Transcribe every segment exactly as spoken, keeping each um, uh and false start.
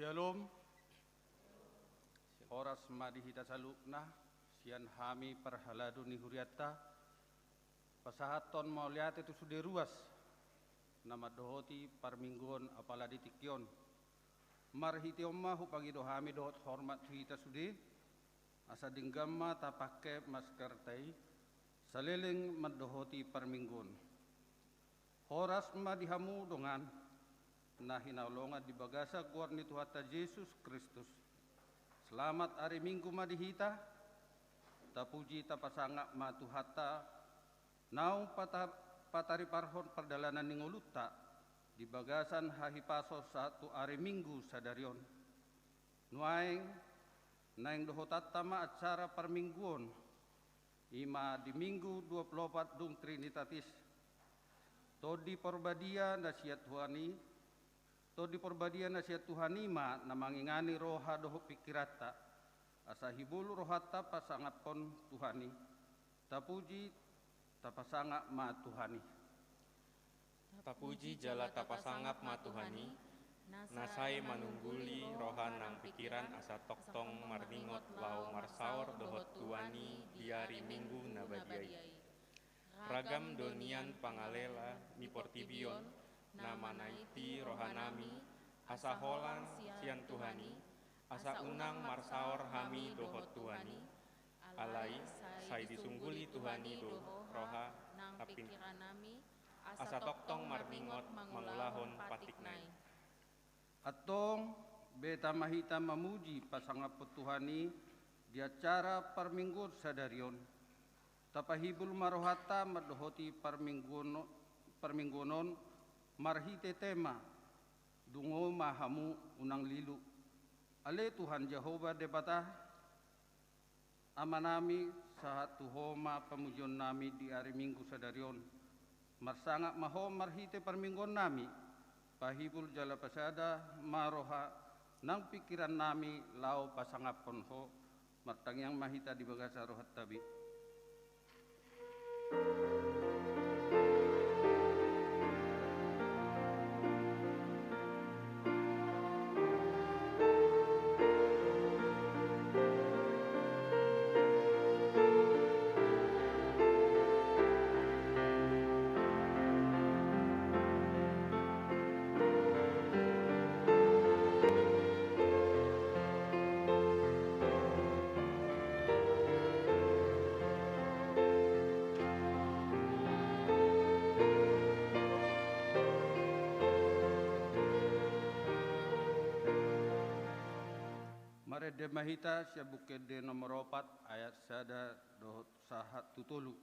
Syalom. Horas ma di hita saluhutna, sian hami parhalado ni hurianta, pasahathon mauliate tu sude ruas, na mandohoti parmingguon apala di tingki on. Marhite on ma hupangido hami dohot hormat tu hita sude, asa denggan ma tapangke maskerta i, saleleng mandohoti parmingguon. Horas ma di hamu dongan, na hinaholongan di bagasan goar ni Tuhanta Jesus Kristus. Selamat ari Minggu ma di hita, tapuji tapasangap ma Tuhanta, naung pata-, patariparhon pardalanan ni ngolunta, di bagasan hahipason sahat tu ari Minggu sadari on. Nuaeng, naeng dohotanta ma acara parmingguon, i ma di Minggu dua pulu opat dung Trinitatis. Tondi Parbadia na sian Tuhan i, Tondi Parbadia na sian Tuhan i ma na mangingani roha dohot pingkiranta, asa hibul rohanta pasangaphon Tuhan i. Tapuji, tapasangap ma Tuhan i. Tapuji jala tapasangap ma Tuhan i, na sai manungguli roha nang pingkiran asa tongtong marningot laho marsaor dohot Tuhan i di ari Minggu na badia i. Ragam do nian pangalela ni portibi on, na manaiti rohanami, asa holan sian Tuhan i, asa unang marsaor hami dohot Tuhan i, alai sai disungguli Tuhan i do roha nang pingkiranami, asa tongtong marningot mangulahon pantikna i. Antong, beta ma hita mamuji pasangaphon Tuhan i di acara parmingguon sadari on. Tapahibul ma rohanta mandohoti parmingguon, parmingguon on marhite tema, dungo ma hamu unang lilu. Ale Tuhan Jahowa Debata, Amanami, sahat tu Ho ma pamujionnami di ari Minggu sadari on. Marsangap ma Ho marhite parmingguonnami, pahibul jala pasada ma roha nang pingkirannami laho pasangaphon Ho. Martangiang ma hita di bagasan rohanta be. Marende ma hita sian Buku Ende nomor opat ayat sada dohot sahat tu tolu.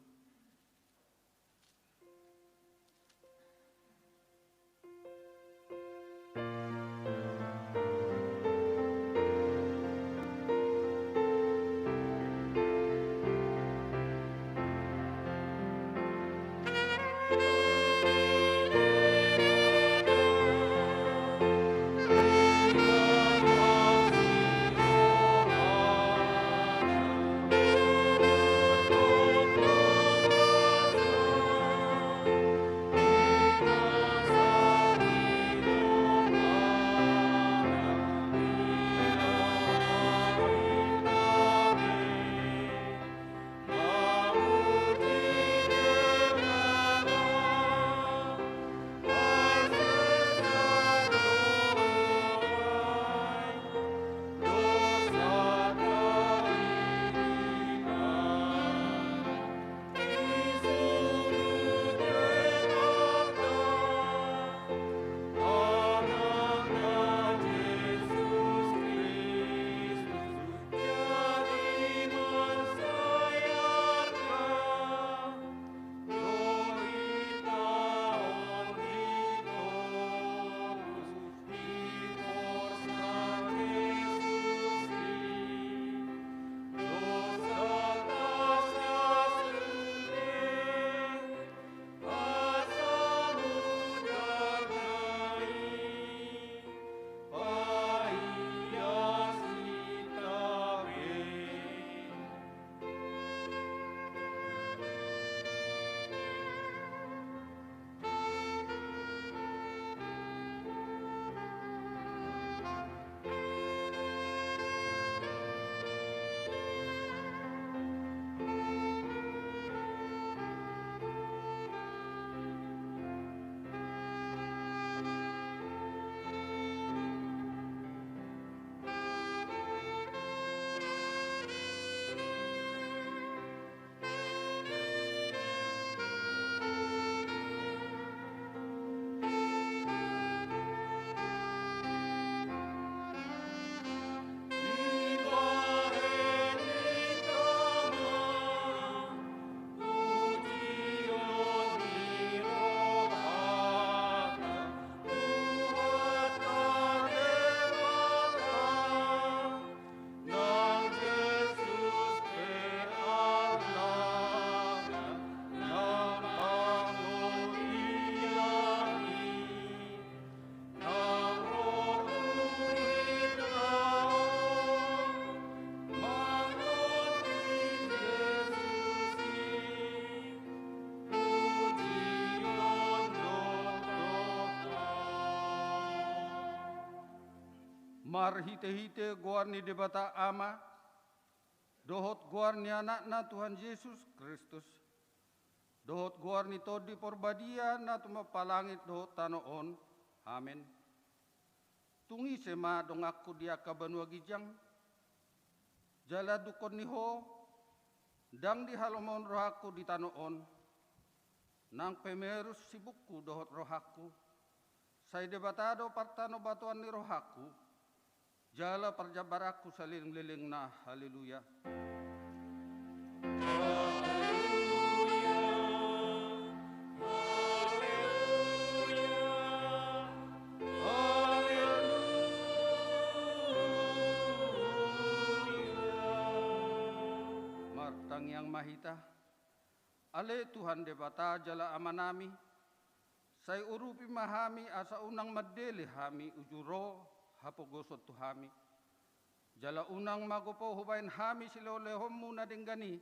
Marhitehite goar ni Debata Ama, dohot goar ni Anakna Tuhan Jesus Kristus, dohot goar ni Tondi Parbadia na tumompa langit dohot tano on. Amen. Tung ise ma donganku di angka banua ginjang? Jala dungkon ni ho, ndang dihalomohon rohangku di tano on, nang pe merus sibukku dohot rohangku. Sai Debata do partanobatoan ni rohangku, jala parjambaranku salelenglelengna. Haleluya. Martangiang ma hita. Ale Tuhan Debata jala Amanami, sai urupi ma hami asa unang mandele hami uju ro hapogoson tu hami. Jala unang magopo hubahen hami silehonlehonmu na denggan i,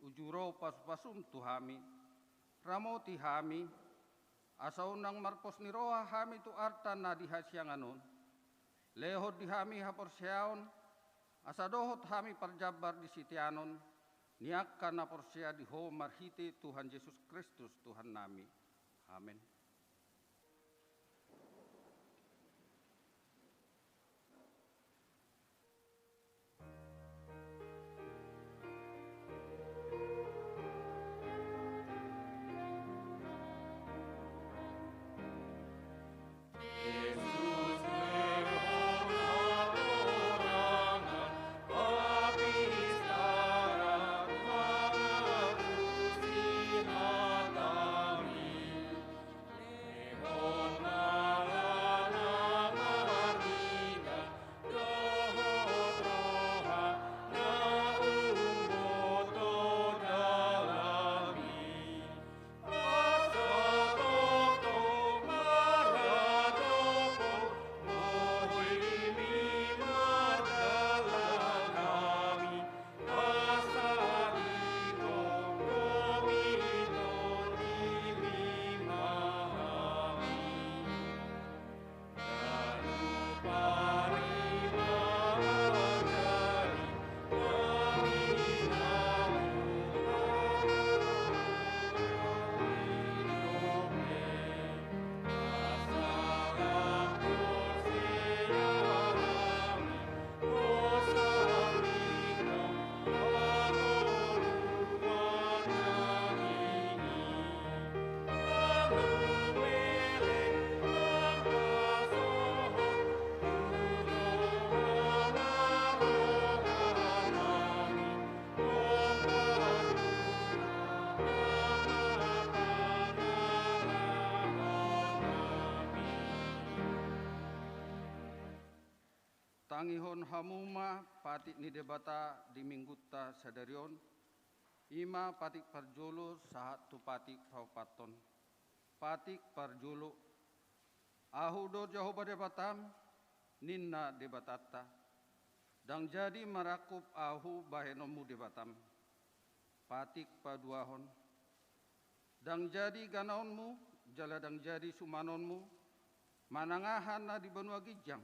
uju ro pasupasum tu hami. Ramoti hami, asa unang marpos ni roha hami tu arta na di hasiangan on. Lehon di hami haporseaon, asa dohot hami parjambar di siteanon ni angka na porsea di ho marhite Tuhan Jesus Kristus Tuhannami. Amen. Tangihon hamu ma patik ni Debata di minggunta sadari on, i ma patik parjolo sahat tu patik paopathon. Patik parjolo. Ahu do Jahowa Debatam, ninna Debatanta. Ndang jadi marangkup ahu bahenonmu Debatam. Patik paduahon. Ndang jadi ganaonmu, jala ndang jadi sumanonmu, manang aha na di banua ginjang,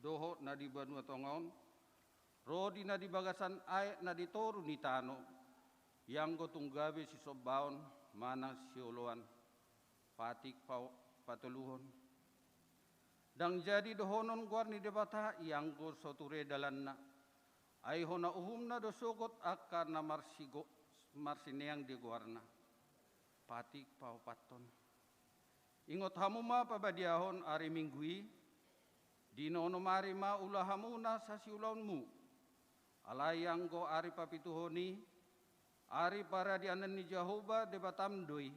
dohot na di banua tonga on, ro di na di bagasan aek na di toru ni tano, ianggo tung gabe sisombaon manang sioloan. Patik pa-, patoluhon. Ndang jadi dohonon goar ni Debata ianggo so ture dalanna. Ai hona uhumna do sogot angka na marsigo-, marsineang di goarna. Patik paopathon. Ingot hamu ma pabadiahon ari Minggu i, di na onom ari ma ula hamu na sasiulaonmu. Alai anggo ari papituhon i, ari paradianan ni Jahowa Debatam do i.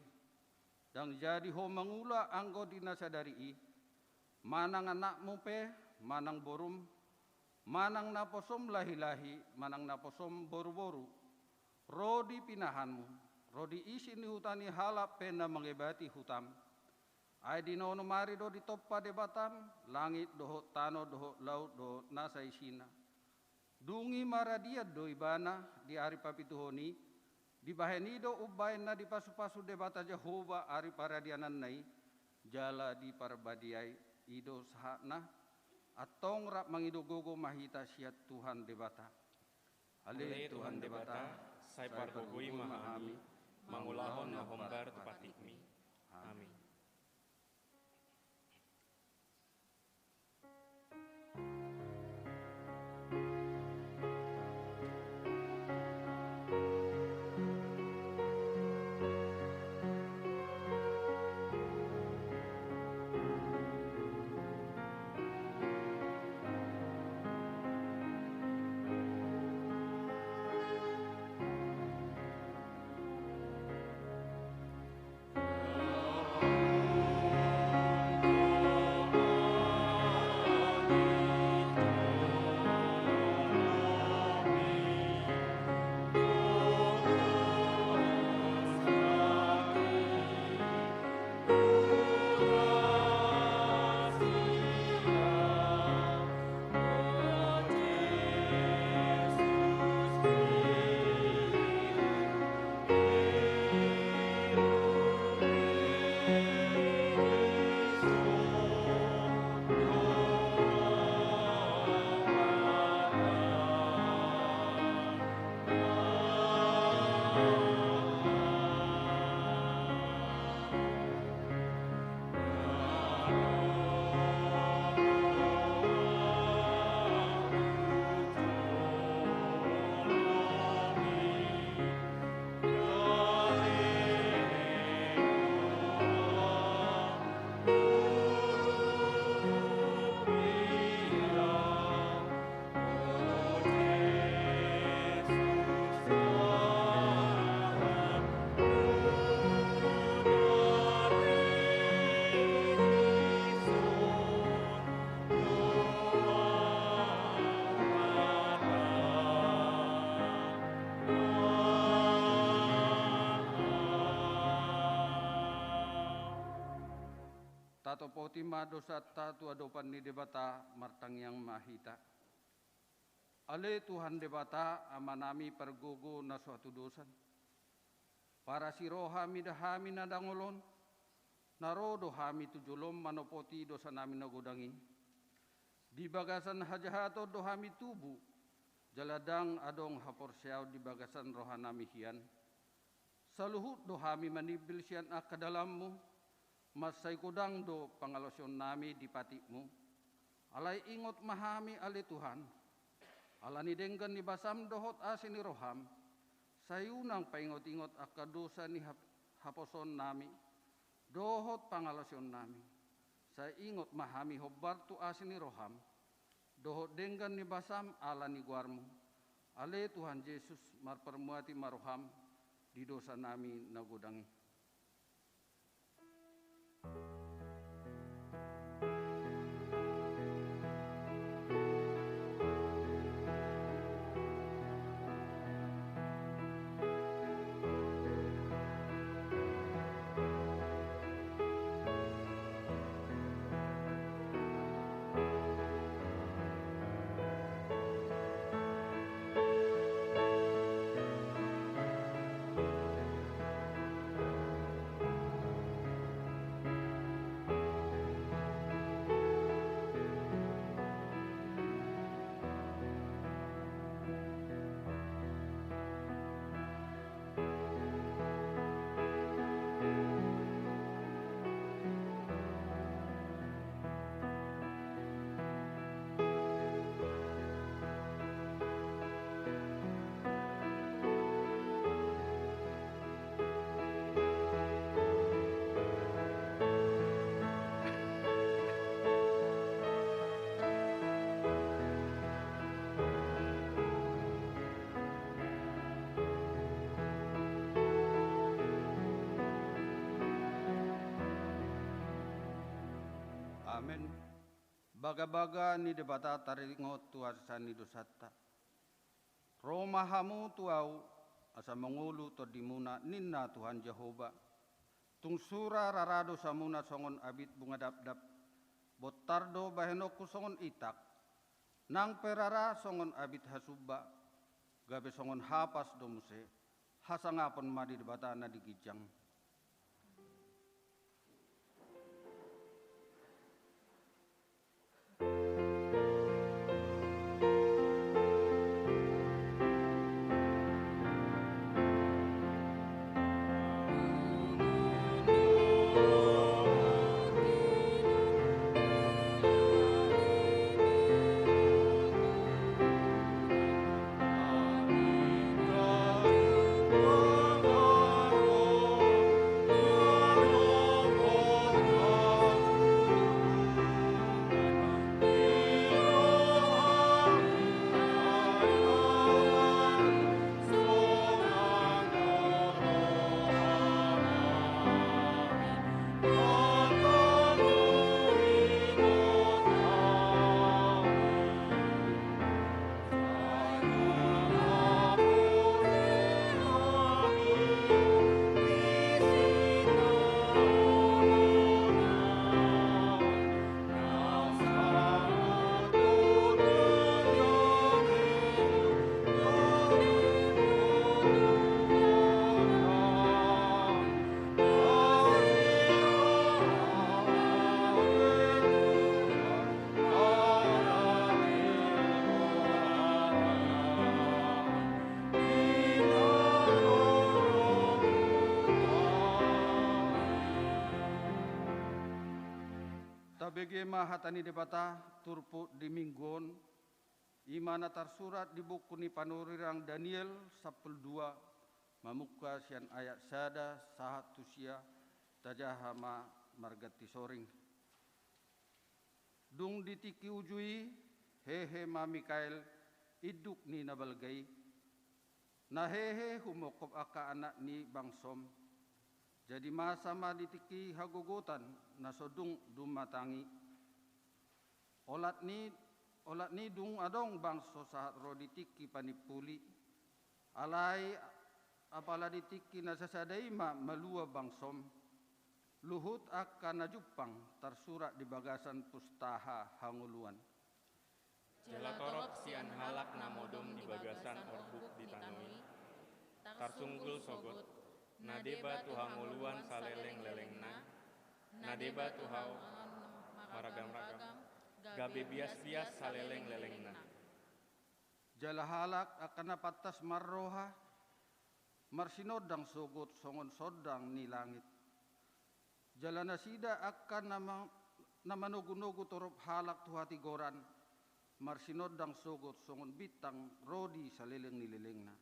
Ndang jadi ho mangula anggo di na sadari i, manang anakmu pe, manang borum, manang naposom lahilahi, manang naposom boruboru, ro di pinahanmu, ro di isi ni huta ni halak pe na mangebati hutam. Ai di na onom ari do ditompa Debatam langit dohot tano dohot laut dohot nasa isina. Dung i maradian do ibana di ari papituhon i, dibahen i do umbahen na dipasupasu Debata Jahowa ari paradiananna i, jala diparbadiai i do sahatna. Antong rap mangido gogo ma hita sian Tuhan Debata. Ale Tuhan Debata, sai pargogoi ma hami mangulahon na hombar tu patikMi. Amin. Tatopoti ma dosanta tu adopan ni Debata, martangiang ma hita. Ale Tuhan Debata, Amanami pargogo na so hatudosan, parasi roha mida hami na dangol on, na ro do hami tu jolom manopoti dosanami na godang i. Di bagasan hajahaton do hami tubu, jala ndang adong haporseaon di bagasan rohanami hian. Saluhut do hami manimbil sian angka dalanMu, mansai godang do pangalaosionnami di patikMu. Alai ingot ma hami ale Tuhan, ala ni denggan ni basam dohot asi ni roham, sai unang paingot-ingot angka dosa ni hap-, haposoonnami, dohot pangalaosionnami. Sai ingot ma hami hombar tu asi ni roham, dohot denggan ni basam ala ni goarMu. Ale Tuhan Jesus, marparmuati ma roham di dosanami na godang i. Amen. Bagabaga ni Debata taringot tu arsa ni dosanta. Ro ma hamu tu Ahu, asa mangolu tondimuna, ninna Tuhan Jahowa. Tung sura rara dosamuna songon abit bunga dapdap, bontar do bahenonku songon itak, nang pe rara songon abit hasumba, gabe songon hapas do muse. Hasangapon ma di Debata na di ginjang. Bege ma hata ni Debata turpuk di minggu on, i ma na tarsurat di buku ni panurirang Daniel sampulu dua, mamungka sian ayat sada sahat tu sia. Tajaha ma marganti soring. Dung di tingki uju i, hehe ma Mikael, induk ni na balga i, na hehe humongkop angka anak ni bangsom. Jadi masa ma di tingki hagogotan na so dung dumatang i. Olat ni, olat ni dung adong bangso sahat ro di tingki panimpuli. Alai apala di tingki na sasada i ma malua bangsom, luhut angka na jumpang tarsurat di bagasan pustaha hangoluan. Jala torop sian halak na modom di bagasan orbuk di tano i, tarsunggul sogot, na deba tu hangoluan salelenglelengna, na deba tu hau maragamragam, gabe biasbias salelenglelengna. Jala halak angka na pantas marroha, marsinondang sogot songon sondang ni langit. Jala nasida angka na ma-, na manogunogu torop halak tu hatigoran, marsinondang sogot songon bintang ro di saleleng ni lelengna.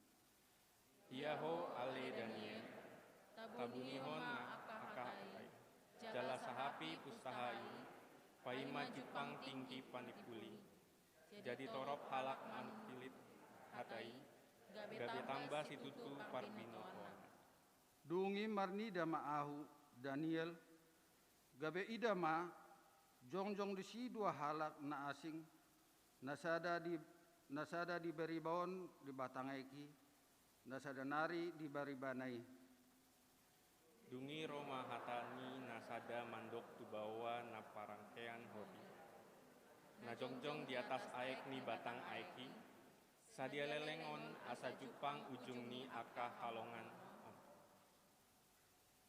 Ia ho ale Daniel, tabungihon ma angka hata i, jala sahapi pustaha i, paima jumpang tingki panimpuli. Jadi torop halak manungkilit hata i, gabe tamba situtu parbinotoanna. Dung i marnida ma ahu, Daniel, gabe ida ma, jongjong disi dua halak na asing, na sada di, na sada di bariba on di batang aek i, na sada nari di baribana i. Dung i ro ma hata ni na sada mandok tu baoa na parangkean hori, na jongjong di atas aek ni batang aek i, sadia leleng on asa jumpang ujung ni angka halongan on.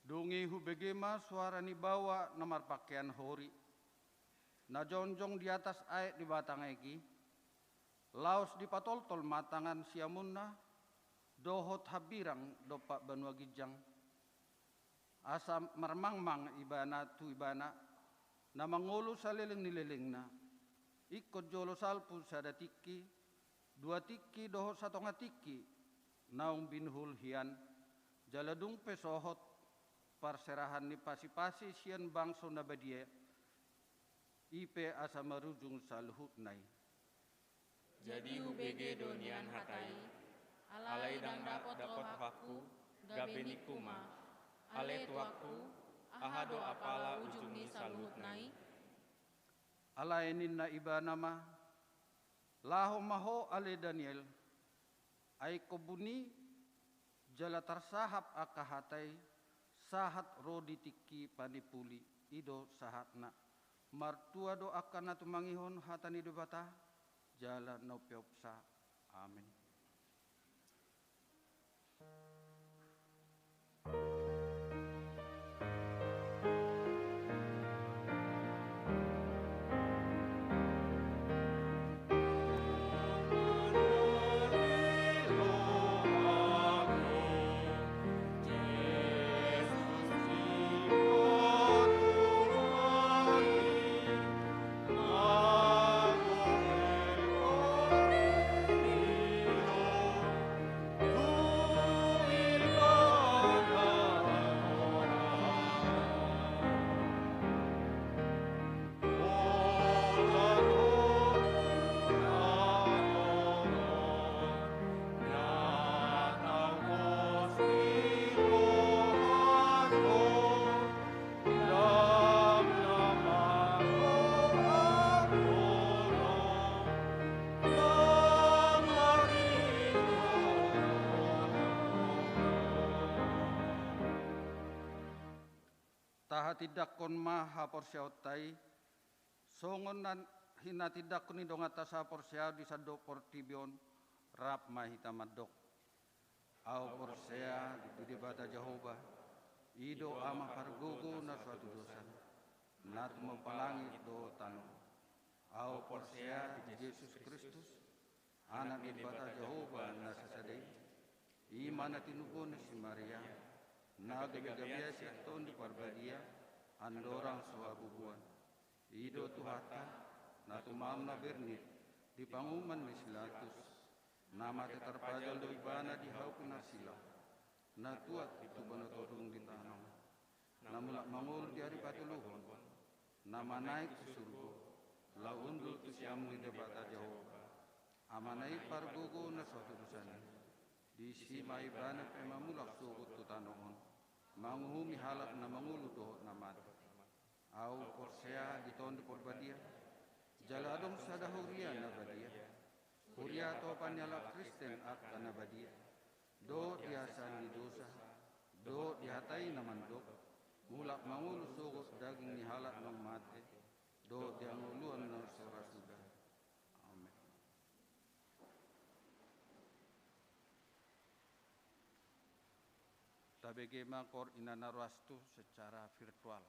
Dung i hubege ma suara ni baoa na marpangkean hori, na jongjong di atas aek di batang aek i, laos dipatoltol ma tangan siamunna, dohot hambirang dompak banua ginjang. Asa marmangmang ibana tu ibana, na mangolu saleleng ni lelengna. Ingkon jolo salpu sada tingki, dua tingki dohot satonga tingki, naung binuhul hian, jala dung pe sohot, parserahan ni pasipasi sian bangso na badia, i pe asa marujung saluhutna i. Jadi hubege do nian hata i, alai ndang dapot rohangku, gabe ningku ma, ale Tuanku, aha do apala ujung ni saluhutna i? Alai ninna ibana ma, laho ma ho ale Daniel, ai ingkon buni, jala tarsahap angka hata i, sahat ro di tingki panimpuli, i do sahatna. Martua do angka na tumangihon hata ni Debata, jala na umpeopsa. Amen. Tahatindangkon ma haporseaonta i, songon na hinatindangkon ni donganta sahaporseaon di sandok portibi on, rap ma hita mandok. Ahu porsea di Debata Jahowa, i do Ama pargogo na so hatudosan, na tumompa langit dohot tano. Ahu porsea di Jesus Kristus, Anak ni Debata Jahowa na sasada i, i ma na tinubuhon ni si Maria, na gabegabean sian Tondi Parbadia, andorang so habubuhan. I do Tuhanta, na tumamna bernit di panguhuman ni si Pilatus, na mate tarpajal do ibana di hau pinarsilang, na tuat tu banua toruan di tano, na mulak mangolu di ari patoluhon, na manaek tu surgo, laho hundul tu siamun ni Debata Jahowa, Amana i pargogo na so hatudosan i. Disi ma ibana pe mamulak sogot tu tano on, manguhumi halak na mangolu dohot na mate. Ahu porsea di Tondi Parbadia, jala adong sada huria na badia, huria topa ni halak Kristen angka na badia, dohot di hasesaan ni dosa, dohot di hata i na mandok, mulak mangolu sogot daging ni halak naung mate, dohot di hangoluan na so ra suda. Amen. Tabege ma koor inna na rohas tu secara virtual.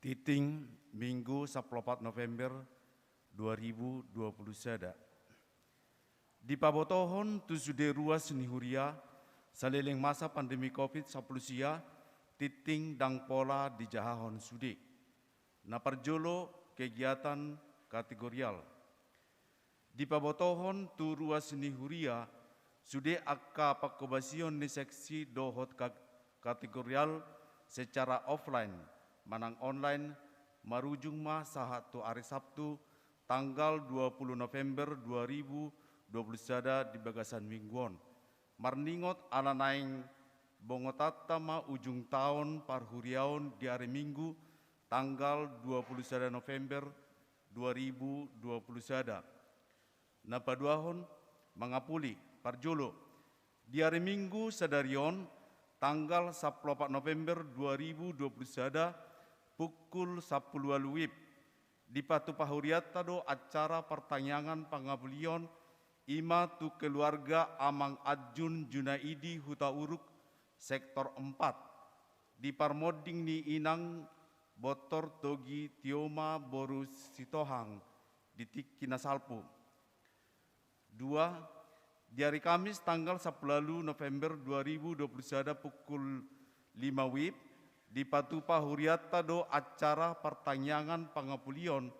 Tingting, Minggu, sampulu opat November dua ribu dua puluh sada. Dipabotohon tu sude ruas ni huria saleleng masa pandemi covid sampulu sia, tingting ndang pola dijahahon sude. Na parjolo, kegiatan kategorial. Dipabotohon tu ruas ni huria sude angka pangkobasion ni seksi dohot ka-, kategorial secara offline manang online, marujung ma sahat tu ari Sabtu tanggal dua puluh November dua ribu dua puluh sada di bagasan minggu on. Marningot ala naeng bongotanta ma ujung taon parhuriaon di ari Minggu tanggal dua puluh sada November dua ribu dua puluh sada. Na paduahon, mangapuli, parjolo. Di ari Minggu sadari on, tanggal sampulu opat November dua ribu dua puluh sada, pukul sampulu ualu WIB, dipatupa hurianta do acara partangiangan pangapulion, i ma tu keluarga Amang Anjun Junaidi Hutauruk, sektor empat, di parmonding ni inang Bontor Togi Tioma boru Sitohang di tingki na salpu. Dua, di ari Kamis tanggal sampulu ualu November dua ribu dua puluh sada pukul lima WIB, dipatupa hurianta do acara partangiangan pangapulion,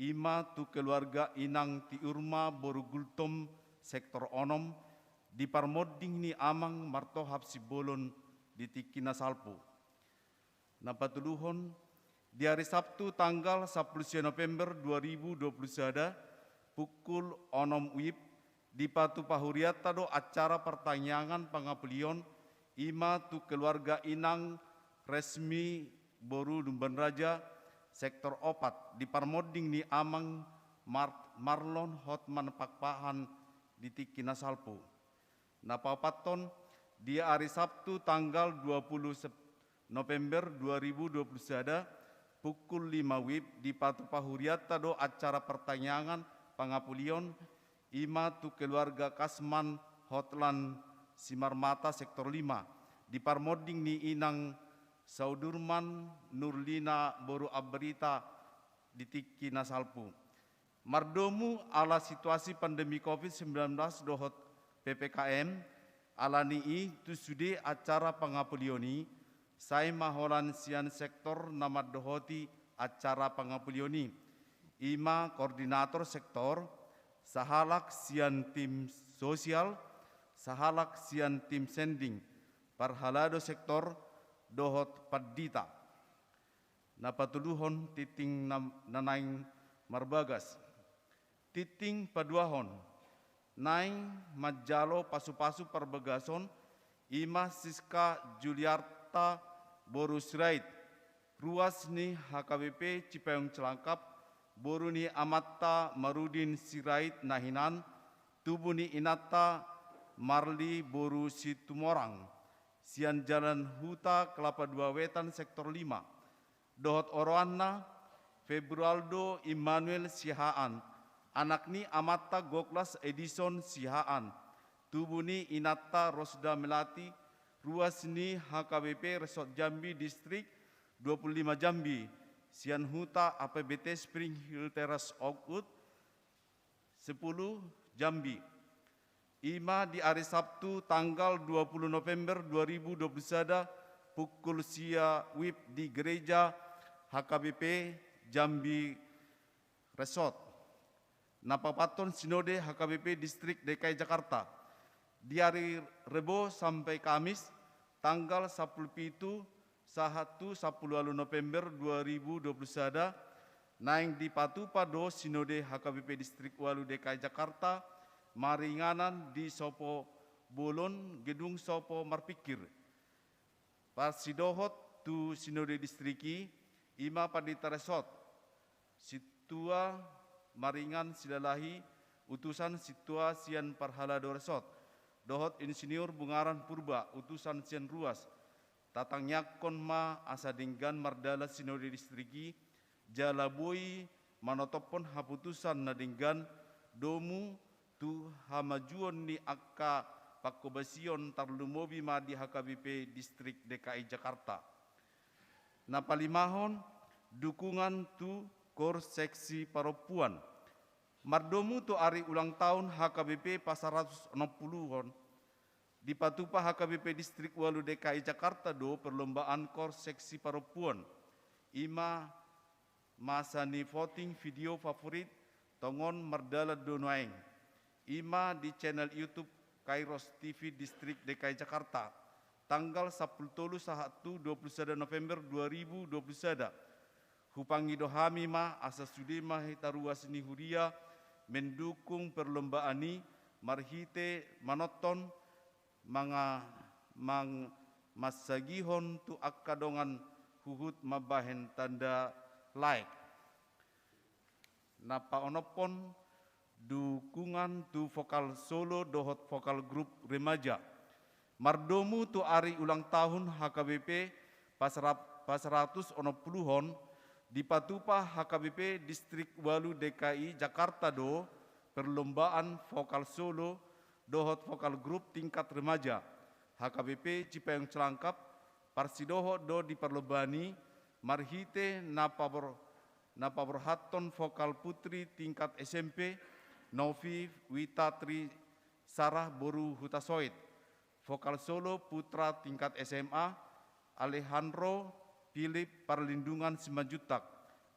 i ma tu keluarga inang Tiurma boru Gultom, sektor onom, di parmonding ni Amang Martohap Simbolon di tingki na salpu. Na patoluhon, di ari Sabtu tanggal sampulu sia November dua ribu dua puluh sada, pukul onom WIB, dipatupa hurianta do acara partangiangan pangapulion, i ma tu keluarga inang Resmi boru Lumban Raja, sektor opat, di parmonding ni Amang Mar-, Marlon Hotman Pakpahan di tingki na salpu. Na paopathon, di ari Sabtu tanggal dua puluh Sep-, November dua ribu dua puluh sada, pukul lima WIB, dipatupa hurianta do acara partangiangan pangapulion, i ma tu keluarga Kasman Hotlan Simarmata sektor lima, di parmonding ni inang Saudurman Nurlina boru Ambarita di tingki na salpu. Mardomu ala situasi pandemi covid sembilan belas dohot P P K M, ala ni i tu sude acara pangapulion i, sai ma holan sian sektor na mandohoti acara pangapulion i, i ma koordinator sektor, sahalak sian tim sosial, sahalak sian tim sending, parhalado sektor, dohot pandita. Na patoluhon, tingting na, na naeng marbagas. Tingting paduahon, naeng manjalo pasupasu parbagason, i ma Siska Juliarta boru Sirait, ruas ni H K B P Cipayung Cilangkap, boru ni amanta Marudin Sirait na hinan, tubu ni inanta Marli boru Situmorang, sian Jalan Huta Kelapa Dua Wetan sektor lima. Dohot oroanna, Februaldo Immanuel Siahaan, anak ni amanta Goklas Edison Siahaan, tubu ni inanta Rosda Melati, ruas ni H K B P Resort Jambi Distrik dua puluh lima Jambi, sian huta H P B T Spring Hill Terrace Oakwood, sepuluh Jambi. I ma di ari Sabtu tanggal dua puluh November dua ribu dua puluh sada, pukul sia WIB di gereja H K B P Jambi Resort. Na paopathon, sinode H K B P Distrik D K I Jakarta. Di ari Rebo sampai Kamis, tanggal sampulu pitu sahat tu sampulu ualu November dua ribu dua puluh sada, naeng dipatupa do sinode H K B P Distrik ualu D K I Jakarta, maringanan di Sopo Bolon, Gedung Sopo Marpikir. Parsidohot tu sinode distrik i, i ma pandita resort, Sintua Maringan Silalahi, utusan sintua sian parhalado resort, dohot Insinyur Bungaran Purba, utusan sian ruas. Tatangiangkon ma asa denggan mardalan sinode distrik i, jala boi manotophon haputusan na denggan, domu tu hamajuon ni angka pangkobasion, tarlumobi ma di H K B P Distrik D K I Jakarta. Na palimahon, dukungan tu Kor Seksi Parompuan. Mardomu tu ari ulang tahun H K B P pasaratus onom puluhon, dipatupa H K B P Distrik ualu D K I Jakarta do perlombaan Kor Seksi Parompuan. I ma masa ni voting video favorit, tongon mardalan do nuaeng. I ma di channel YouTube Kairos T V Distrik D K I Jakarta, tanggal sampulu tolu sahat tu dua puluh sada November dua ribu dua puluh sada. Hupangido hami ma asa sude ma hita ruas ni huria mendukung perlombaan i marhite manonton, manga-, mang-, mansagihon tu angka dongan huhut mambahen tanda like. Na paonomhon, dukungan tu Vokal Solo dohot Vokal Grup Remaja. Mardomu tu ari ulang tahun H K B P pasara-, pasaratus onom puluhon, dipatupa H K B P Distrik Ualu D K I Jakarta do perlombaan Vokal Solo dohot Vokal Grup tingkat remaja H K B P Cipayung Celangkap. Parsidohot do di parlombaan i marhite na pabor-, na paborhathon vokal putri tingkat S M P, Novi Witatri Sarah boru Hutasoit, vokal solo putra tingkat S M A, Alejandro Philip Parlindungan Simanjuntak,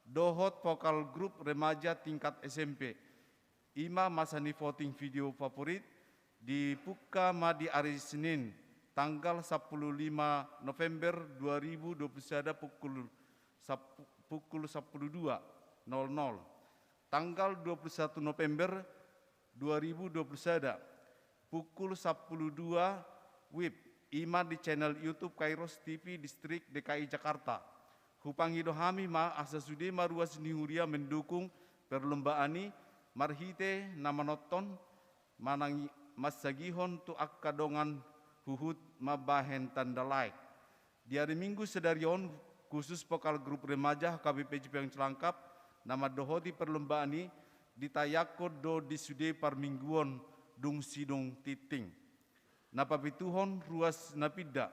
dohot vokal grup remaja tingkat S M P. I ma masa ni voting video favorit, dipungka ma di ari Senin, tanggal sampulu lima November dua ribu dua puluh sada, pukul sap-, pukul sampulu dua nol nol. Tanggal dua puluh satu November dua ribu dua puluh sada, pukul sampulu dua WIB, i ma di channel YouTube Kairos T V Distrik D K I Jakarta. Hupangido hami ma asa sude ma ruas ni huria mendukung perlombaan i marhite na manonton, manang mansagihon tu angka dongan huhut mambahen tanda like. Di ari Minggu sadari on, khusus vokal grup remaja H K B P Cipayung Celangkap na mandohoti perlombaan i, ditayangkon do di sude parmingguon dung sidung tingting. Na papituhon, ruas na pinda.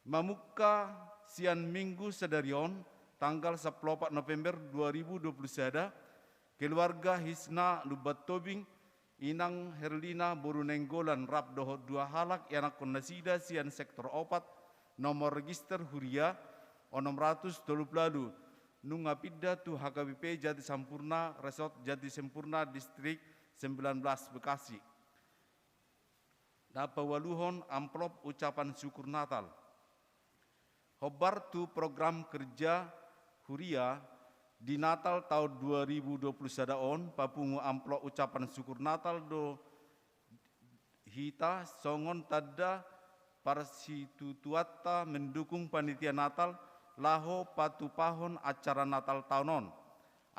Mamungka sian Minggu sadari on, tanggal sampulu opat November dua ribu dua puluh sada, keluarga Hisna Lumban Tobing, Inang Herlina boru Nainggolan rap dohot dua halak ianakhon nasida sian sektor opat, nomor register huria onom ratus tolu pulu ualu, nunga pinda tu H K B P Jati Sampurna, Resort Jati Sampurna, Distrik sembilan belas Bekasi. Na paualuhon, amplop ucapan syukur Natal. Hombar tu program kerja huria di Natal taon dua ribu dua puluh sada on, papungu amplop ucapan syukur Natal do hita songon tanda parsitutuanta mendukung panitia Natal laho patupahon acara Natal taon on.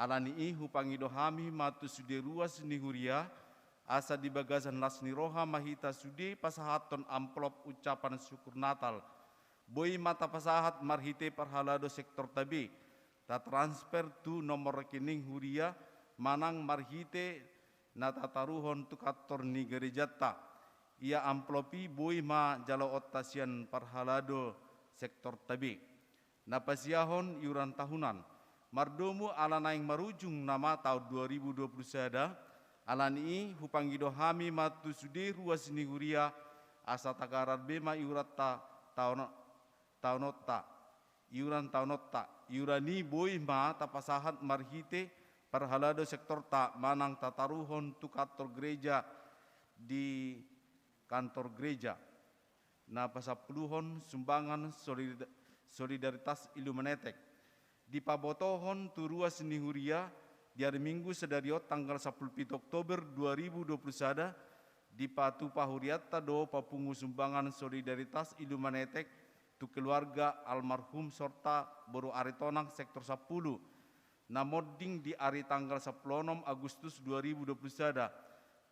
Ala ni i, hupangido hami ma tu sude ruas ni huria, asa di bagasan las ni roha ma hita sude pasahathon amplop ucapan syukur Natal. Boi ma tapasahat marhite parhalado sektorta be, tatransfer tu nomor rekening huria manang marhite na tataruhon tu kantor ni garejanta. Ia amplop i boi ma jaloonta sian parhalado sektorta be. Na pasiahon iuran tahunan. Mardomu ala naeng marujung nama taon dua ribu dua puluh sada, ala ni i hupangido hami ma tu sude ruas ni huria, asa tagarar be ma iuranta taon, taononta, iuran taononta. Iuran i boi ma tapasahat marhite parhalado sektorta manang tataruhon tu kantor gereja, di kantor gereja. Na pasampuluhon, sumbangan solid-, solidaritas Illuminatek. Dipabotohon tu ruas ni huria, di ari Minggu sadari on tanggal sampulu pitu Oktober dua ribu dua puluh sada, dipatupa hurianta do papungu sumbangan solidaritas Illuminatek tu keluarga almarhum Sorta boru Aritonang sektor sampulu, na monding di ari tanggal sampulu onom Agustus dua ribu dua puluh sada.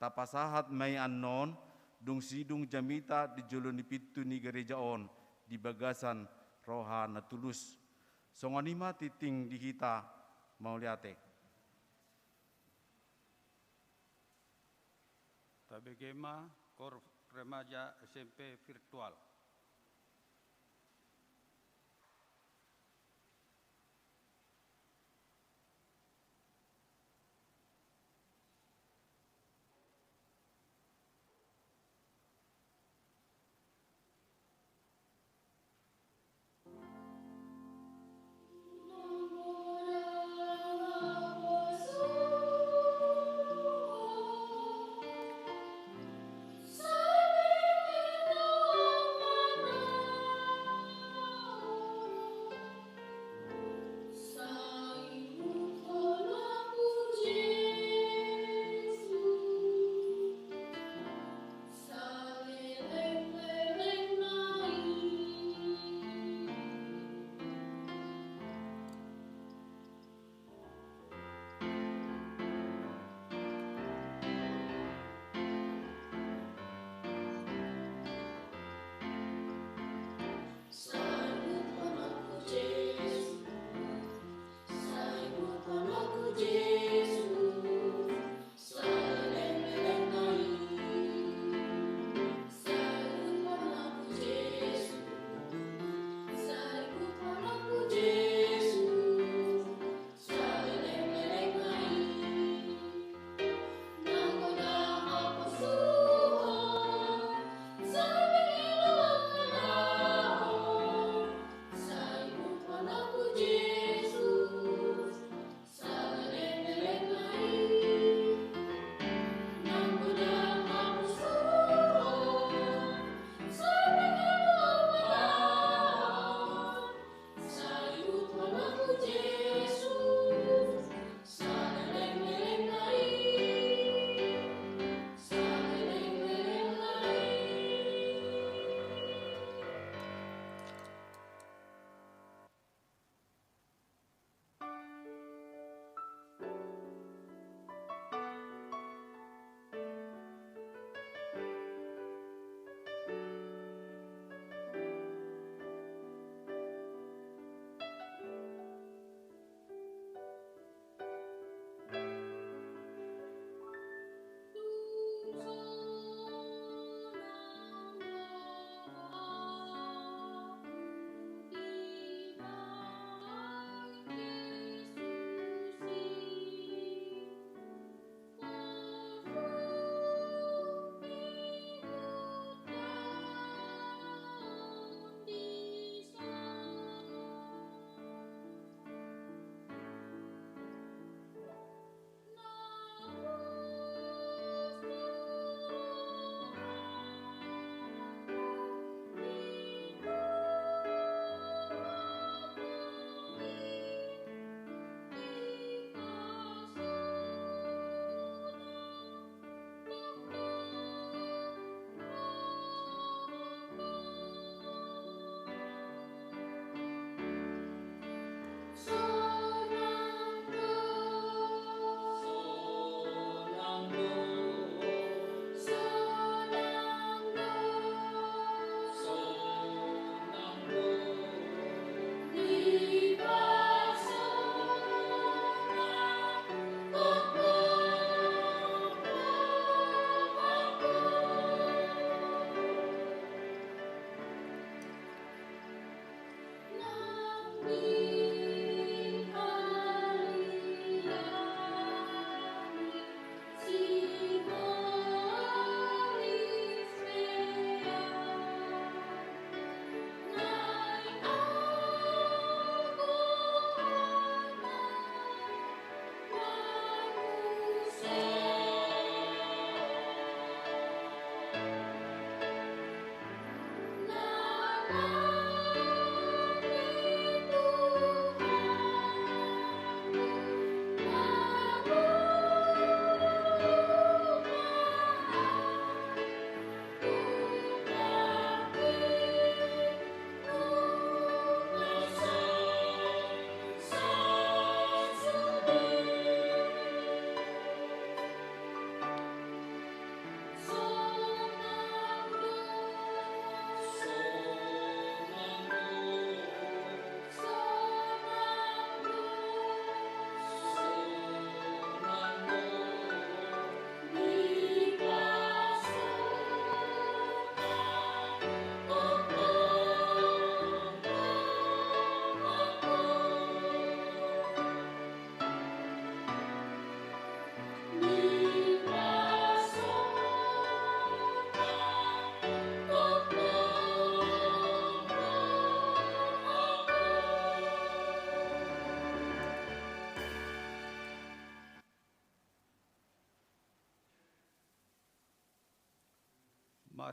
Tapasahat ma i annon, dung sidung jamita di jolo ni pintu ni gareja on, di bagasan roha na tulus. Songon i ma tingting di hita, mauliate. Tabege ma, Kor Remaja S M P virtual.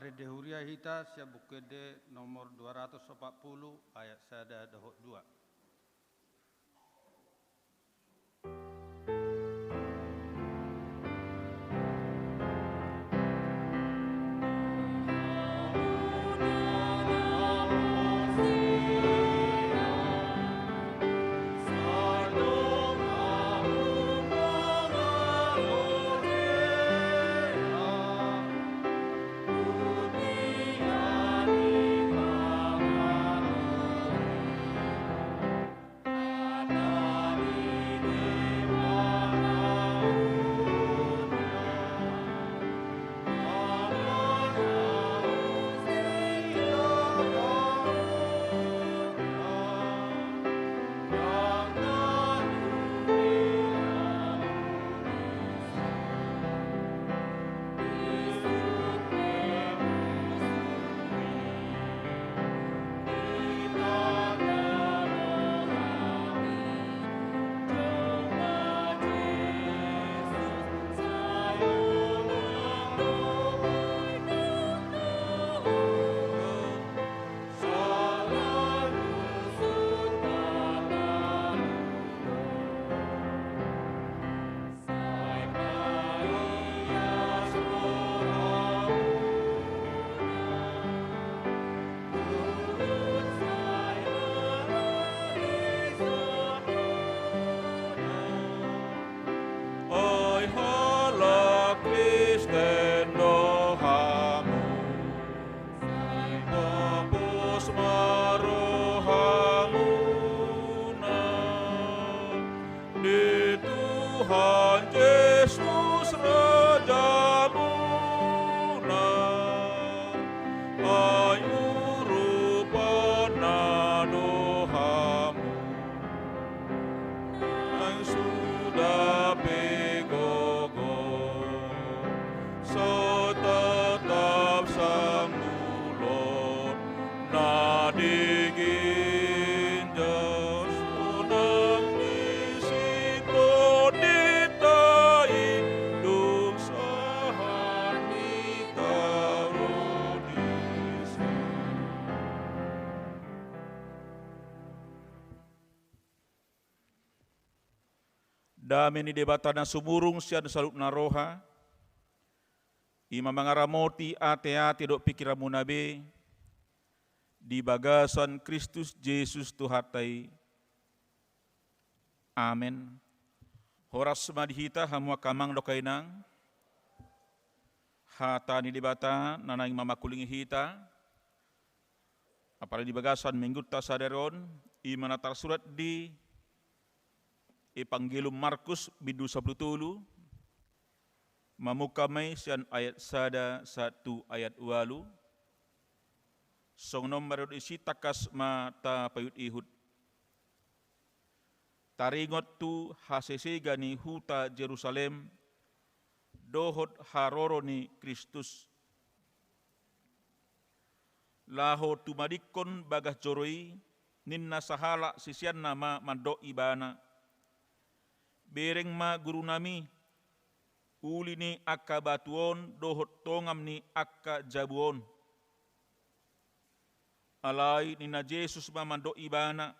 Ende Huria hita sian Buku Ende nomor dua ratus opat pulu, ayat sada dohot dua. Ai halak Kristen do hamu. Sai pos ma rohamuna di Tuhan Jesus Rajamuna. Ai urupanna do hamu. Nang suda pe gogo, so tetap sanggulo na di ginjang, so nang di siko di tai, dung sahat ni taro di si. Dame ni Debata na sumurung sian saluhut na roha, i ma mangaramoti ateate dohot pingkiranmuna be di bagasan Kristus Jesus Tuhanta i. Amen. Horas ma di hita hamu angka amang dohot inang. Hata ni Debata na naeng mamangkulingi hita, apala di bagasan minggunta sadari on, i ma na tarsurat di Evangelium Markus bindu sampulu tolu, mamungka ma i sian ayat sada sahat tu ayat ualu. Songon on ma didok disi, tangkas ma tapaihutihut. Taringot tu hasesega ni huta Jerusalem dohot haroro ni Kristus. Laho tumadingkon bagas joro i, ninna sahalak siseanna ma mandok ibana: Bereng ma gurunami, uli ni angka batu on dohot tongam ni angka jabu on. Alai ninna Jesus ma mandok ibana: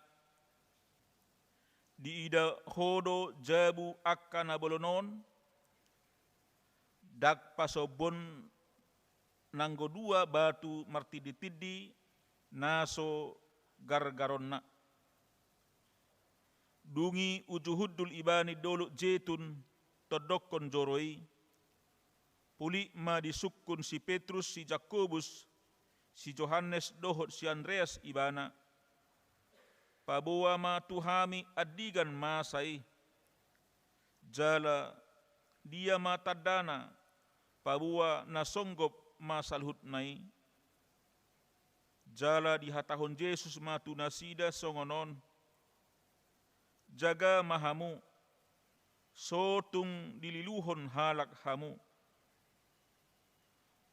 Diida ho do jabu angka na bolon on? Ndang pasombon nanggo dua batu martinditindi na so gargaronna. Dung i uju hundul ibana ni Dolok Jetun tondokkon joro i, pulik ma disungkun si Petrus, si Jakobus, si Johannes dohot si Andreas ibana: Paboa ma tu hami andigan masa i. Jala dia ma tandana, paboa na songgop ma saluhutna i? Jala dihatahon Jesus ma tu nasida songon on: Jaga ma hamu, so tung dililuhon halak hamu.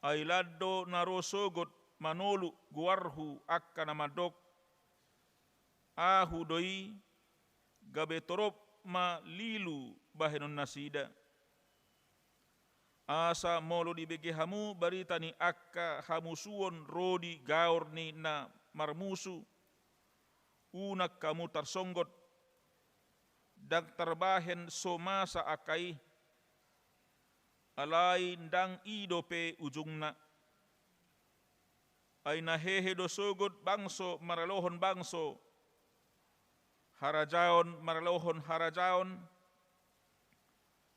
Ai lan do na ro sogot manoluk goarhu angka na mandok: Ahu do i, gabe torop ma lilu bahenonnasida. Asa molo dibege hamu barita ni angka hamusuon ro di gaor ni na marmusu, unang hamu tarsonggot, ndang tarbahen so masa angka i, alai ndang i dope ujungna. Ai na hehe do sogot bangso maralohon bangso, harajaon maralohon harajaon,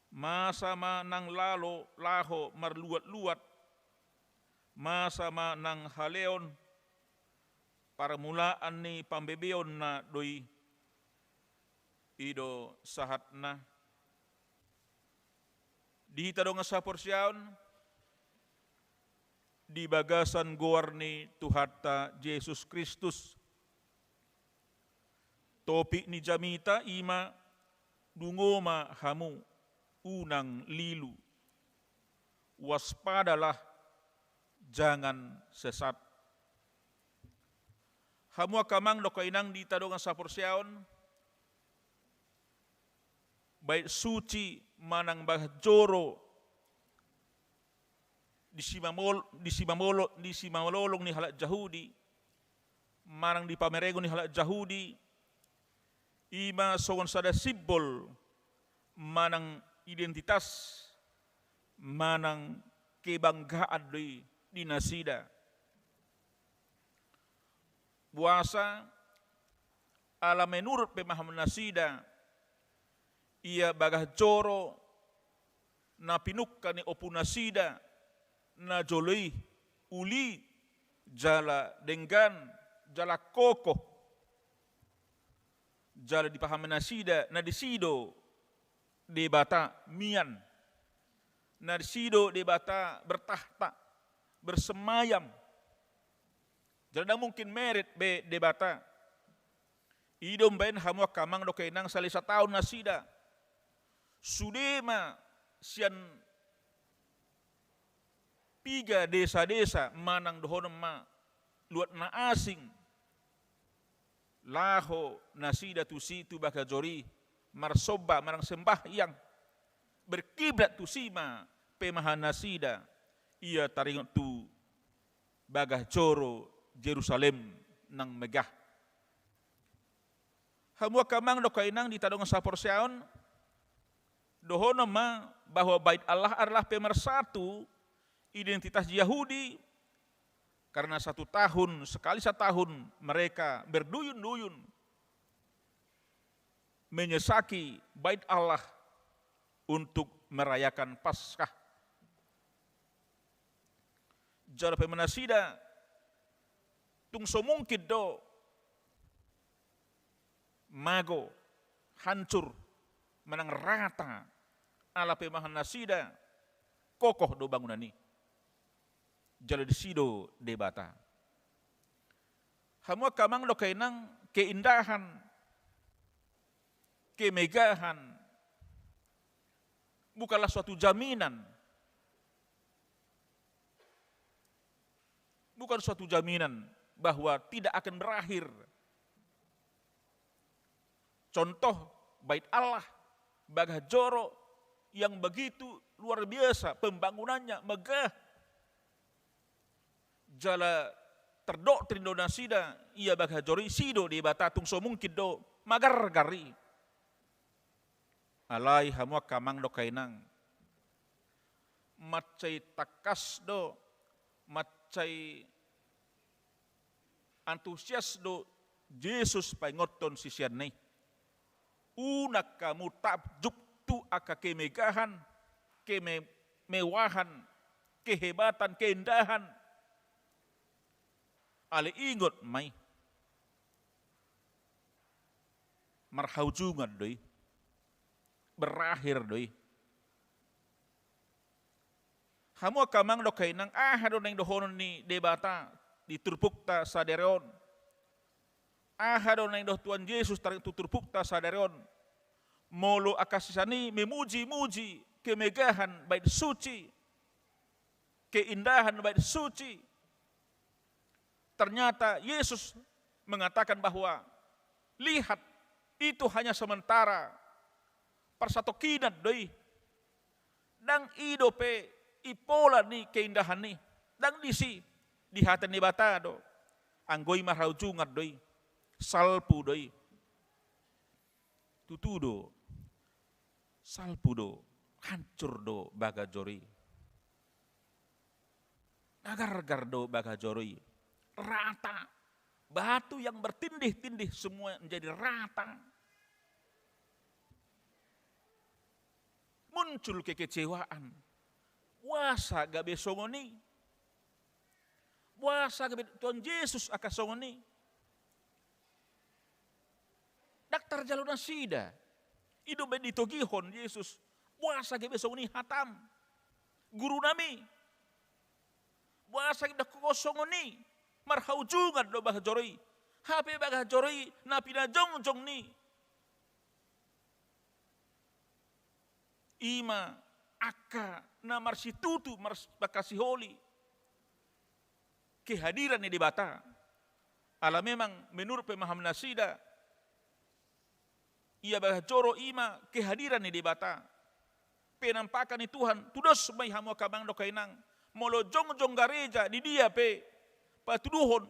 masa ma nang lalo laho marluat-luat, masa ma nang haleon, parmulaan ni pambebeonna do i. I do sahatna. Di hita dongan saporseaon, di bagasan goar ni Tuhanta Jesus Kristus, topik ni jamita i ma: Dungo ma hamu, unang lilu. Waspadalah, jangan sesat. Hamu angka amang dohot inang di hita dongan saporseaon, bait suci manang bagas joro di simamol-, di simamolo-, di simalolong ni halak Jahudi, manang di pamerengon ni halak Jahudi, i ma songon sada simbol manang identitas manang kebanggaan do i di nasida. Boasa? Ala menurut pemahaman nasida, ia bagas joro na pinungka ni ompu nasida na jolo i uli jala denggan jala kokoh. Jala dipahami nasida na disi do Debata mian, na disi do Debata bertahta, bersemayam. Jala ndang mungkin meret be Debata. I do umbahen hamu angka amang dohot inang, saleleng sataon nasida sude ma sian piga desa-desa manang dohonon ma luat na asing, laho nasida tusi tu bagas joro i marsomba manang sembahyang, berkiblat tusi ma pemahaman nasida, ia taringot tu bagas joro Jerusalem na megah. Hamu angka amang dohot inang di hita dongan saporseaon, dohonon ma bahwa Bait Allah adalah pemersatu identitas Yahudi, karena satu tahun, sekali setahun mereka berduyun-duyun menyesaki Bait Allah untuk merayakan Paskah. Jala pemahaman nasida tung so mungkin do mago, hancur, manang rata, ala pemahaman nasida kokoh do bangunan i. Jala disi do Debata. Hamu angka amang dohot inang, keindahan, kemegahan bukanlah suatu jaminan, bukan suatu jaminan bahwa tidak akan berakhir. Contoh, Bait Allah, bagas joro yang begitu luar biasa pembangunannya, megah. Jala terdoktrin do nasida, ia bagas joro i disi do Debata, tung so mungkin do magargar i. Alai hamu angka amang dohot inang, mansai tangkas do, mansai antusias do Jesus paingothon siseanna i. Unang hamu takjub tu angka kemegahan, kemewahan, kehebatan, keindahan. Alai ingot ma i, marhaujungan do i, berakhir do i. Hamu angka amang dohot inang, aha do naeng dohonon ni Debata di turpukta sadari on? Aha do naeng dohot Tuhan Jesus taringot tu turpukta sadari on? Molo angka sisean i memuji-muji kemegahan bait suci, keindahan bait suci, ternyata Yesus mengatakan bahwa, "Lihat, itu hanya sementara, parsatongkinan do i. Ndang i dope Impola ni keindahan i, ndang disi, di hata ni Debata do. Anggo i marhaujungan do i, salpu do i. Tutu do, salpu do, hancur do baga joro i. Magargar do baga joro i. Rata. Batu yang bertindih-tindih semua menjadi rata. Muncul kekecewaan. Boasa gabe songon i? Boasa gabe Tuhan Jesus angka songon i? Ndang tarjalo nasida. I do umbahen ditogihon Jesus. Boasa gabe songon i hatam, gurunami? Boasa gabe didok ho songon i? Marhaujungan do baga joro i. Hape baga joro i na pinajongjong ni. I ma angka na marsitutu, mars-, mangkasiholi kehadiran ni Debata. Ala memang menurut pemahaman nasida, ia baga joro i ma kehadiran ni Debata. Penampakan ni Tuhan, tudos ma i hamu angka amang dohot inang. Molo jongjong gareja di dia pe, patuduhon,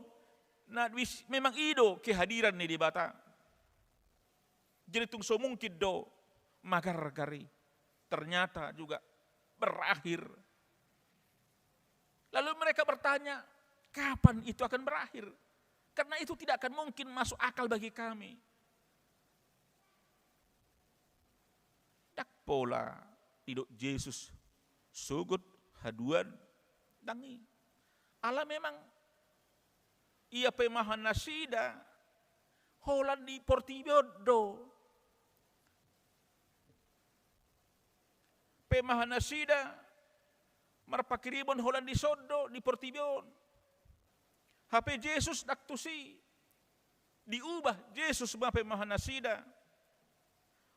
na bis-, memang i do kehadiran ni Debata. Jadi tung so mungkin do magargar i. Ternyata juga berakhir. Lalu mereka bertanya, "Kapan itu akan berakhir? Karena itu tidak akan mungkin masuk akal bagi kami." Ndang pola didok Jesus sogot haduan, ndang i. Ala memang ia pemahaman nasida holan di portibi on do. Pemahaman nasida marpangkirimon holan dison do di portibi on. Hape Jesus ndang tusi. Diubah Jesus ma pemahaman nasida.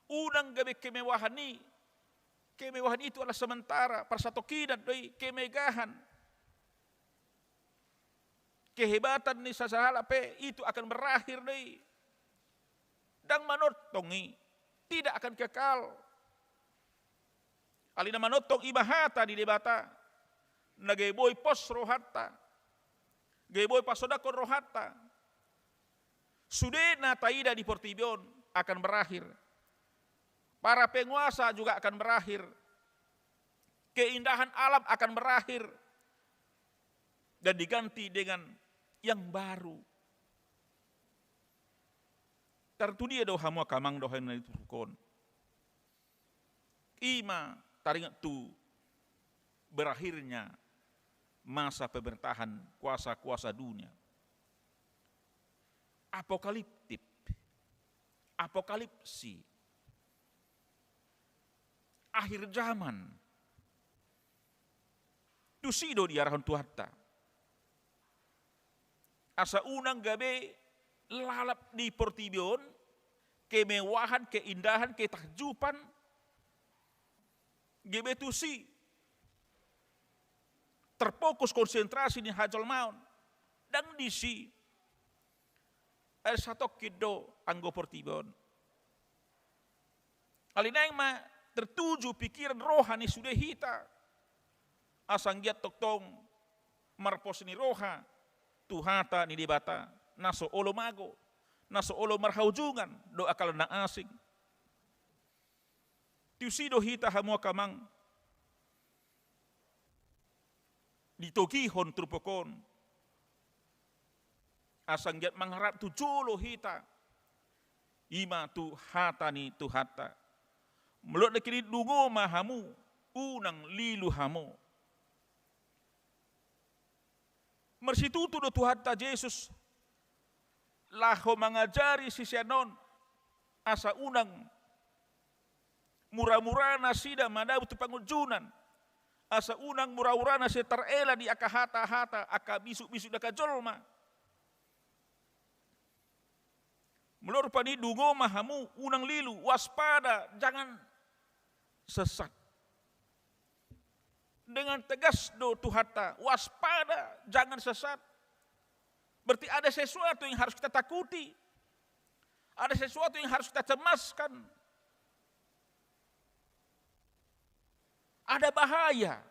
Unang gabe kemewahan i. Kemewahan itu adalah sementara, parsatongkinan do i, kemegahan. Kehebatan ni sasahalak pe itu akan berakhir do i. Ndang manongtong i, tidak akan kekal. Alai na manongtong i ma hata ni Debata, na gabe boi pos rohanta, gabe boi pasondanghon rohanta. Sude na taida di portibi on akan berakhir. Para penguasa juga akan berakhir. Keindahan alam akan berakhir dan diganti dengan yang baru. Tartudia do hamu angka amang dohot inang na di turpuk on. I ma taringot tu berakhirnya masa pemerintahan kuasa-kuasa dunia. Apokaliptik, apokalipsi, akhir zaman. Tusi do diarahon Tuhanta. Asa unang gabe lalap di portibi on, kemewahan, keindahan, ketakjuban, gabe tusi terfokus konsentrasi ni hajolmaon. Ndang disi. Ai satongkin do anggo portibi on. Alai naeng ma tertuju pikiran roha ni sude hita. Asa anggiat tongtong marpos ni roha tu hata ni Debata, na so olo mago, na so olo marhaujungan dohot angka na asing. Tusi do hita hamu angka amang ditogihon turpuk on. Asa anggiat mangarap tu jolo hita, i ma tu hata ni Tuhanta. Molo didok i, dungo ma hamu, unang lilu hamu. Marsitutu do Tuhanta Jesus laho mangajari sisean on, asa unang mura-mura nasida madabu tu pangunjunan, asa unang mura-mura nasida tarela di angka hata-hata, angka bisuk-bisuk ni angka jolma. Molo rupani, dungo ma hamu, unang lilu, waspada, jangan sesat. Dengan tegas do Tuhanta, waspada, jangan sesat. Berarti ada sesuatu yang harus kita takuti. Ada sesuatu yang harus kita cemaskan. Ada bahaya.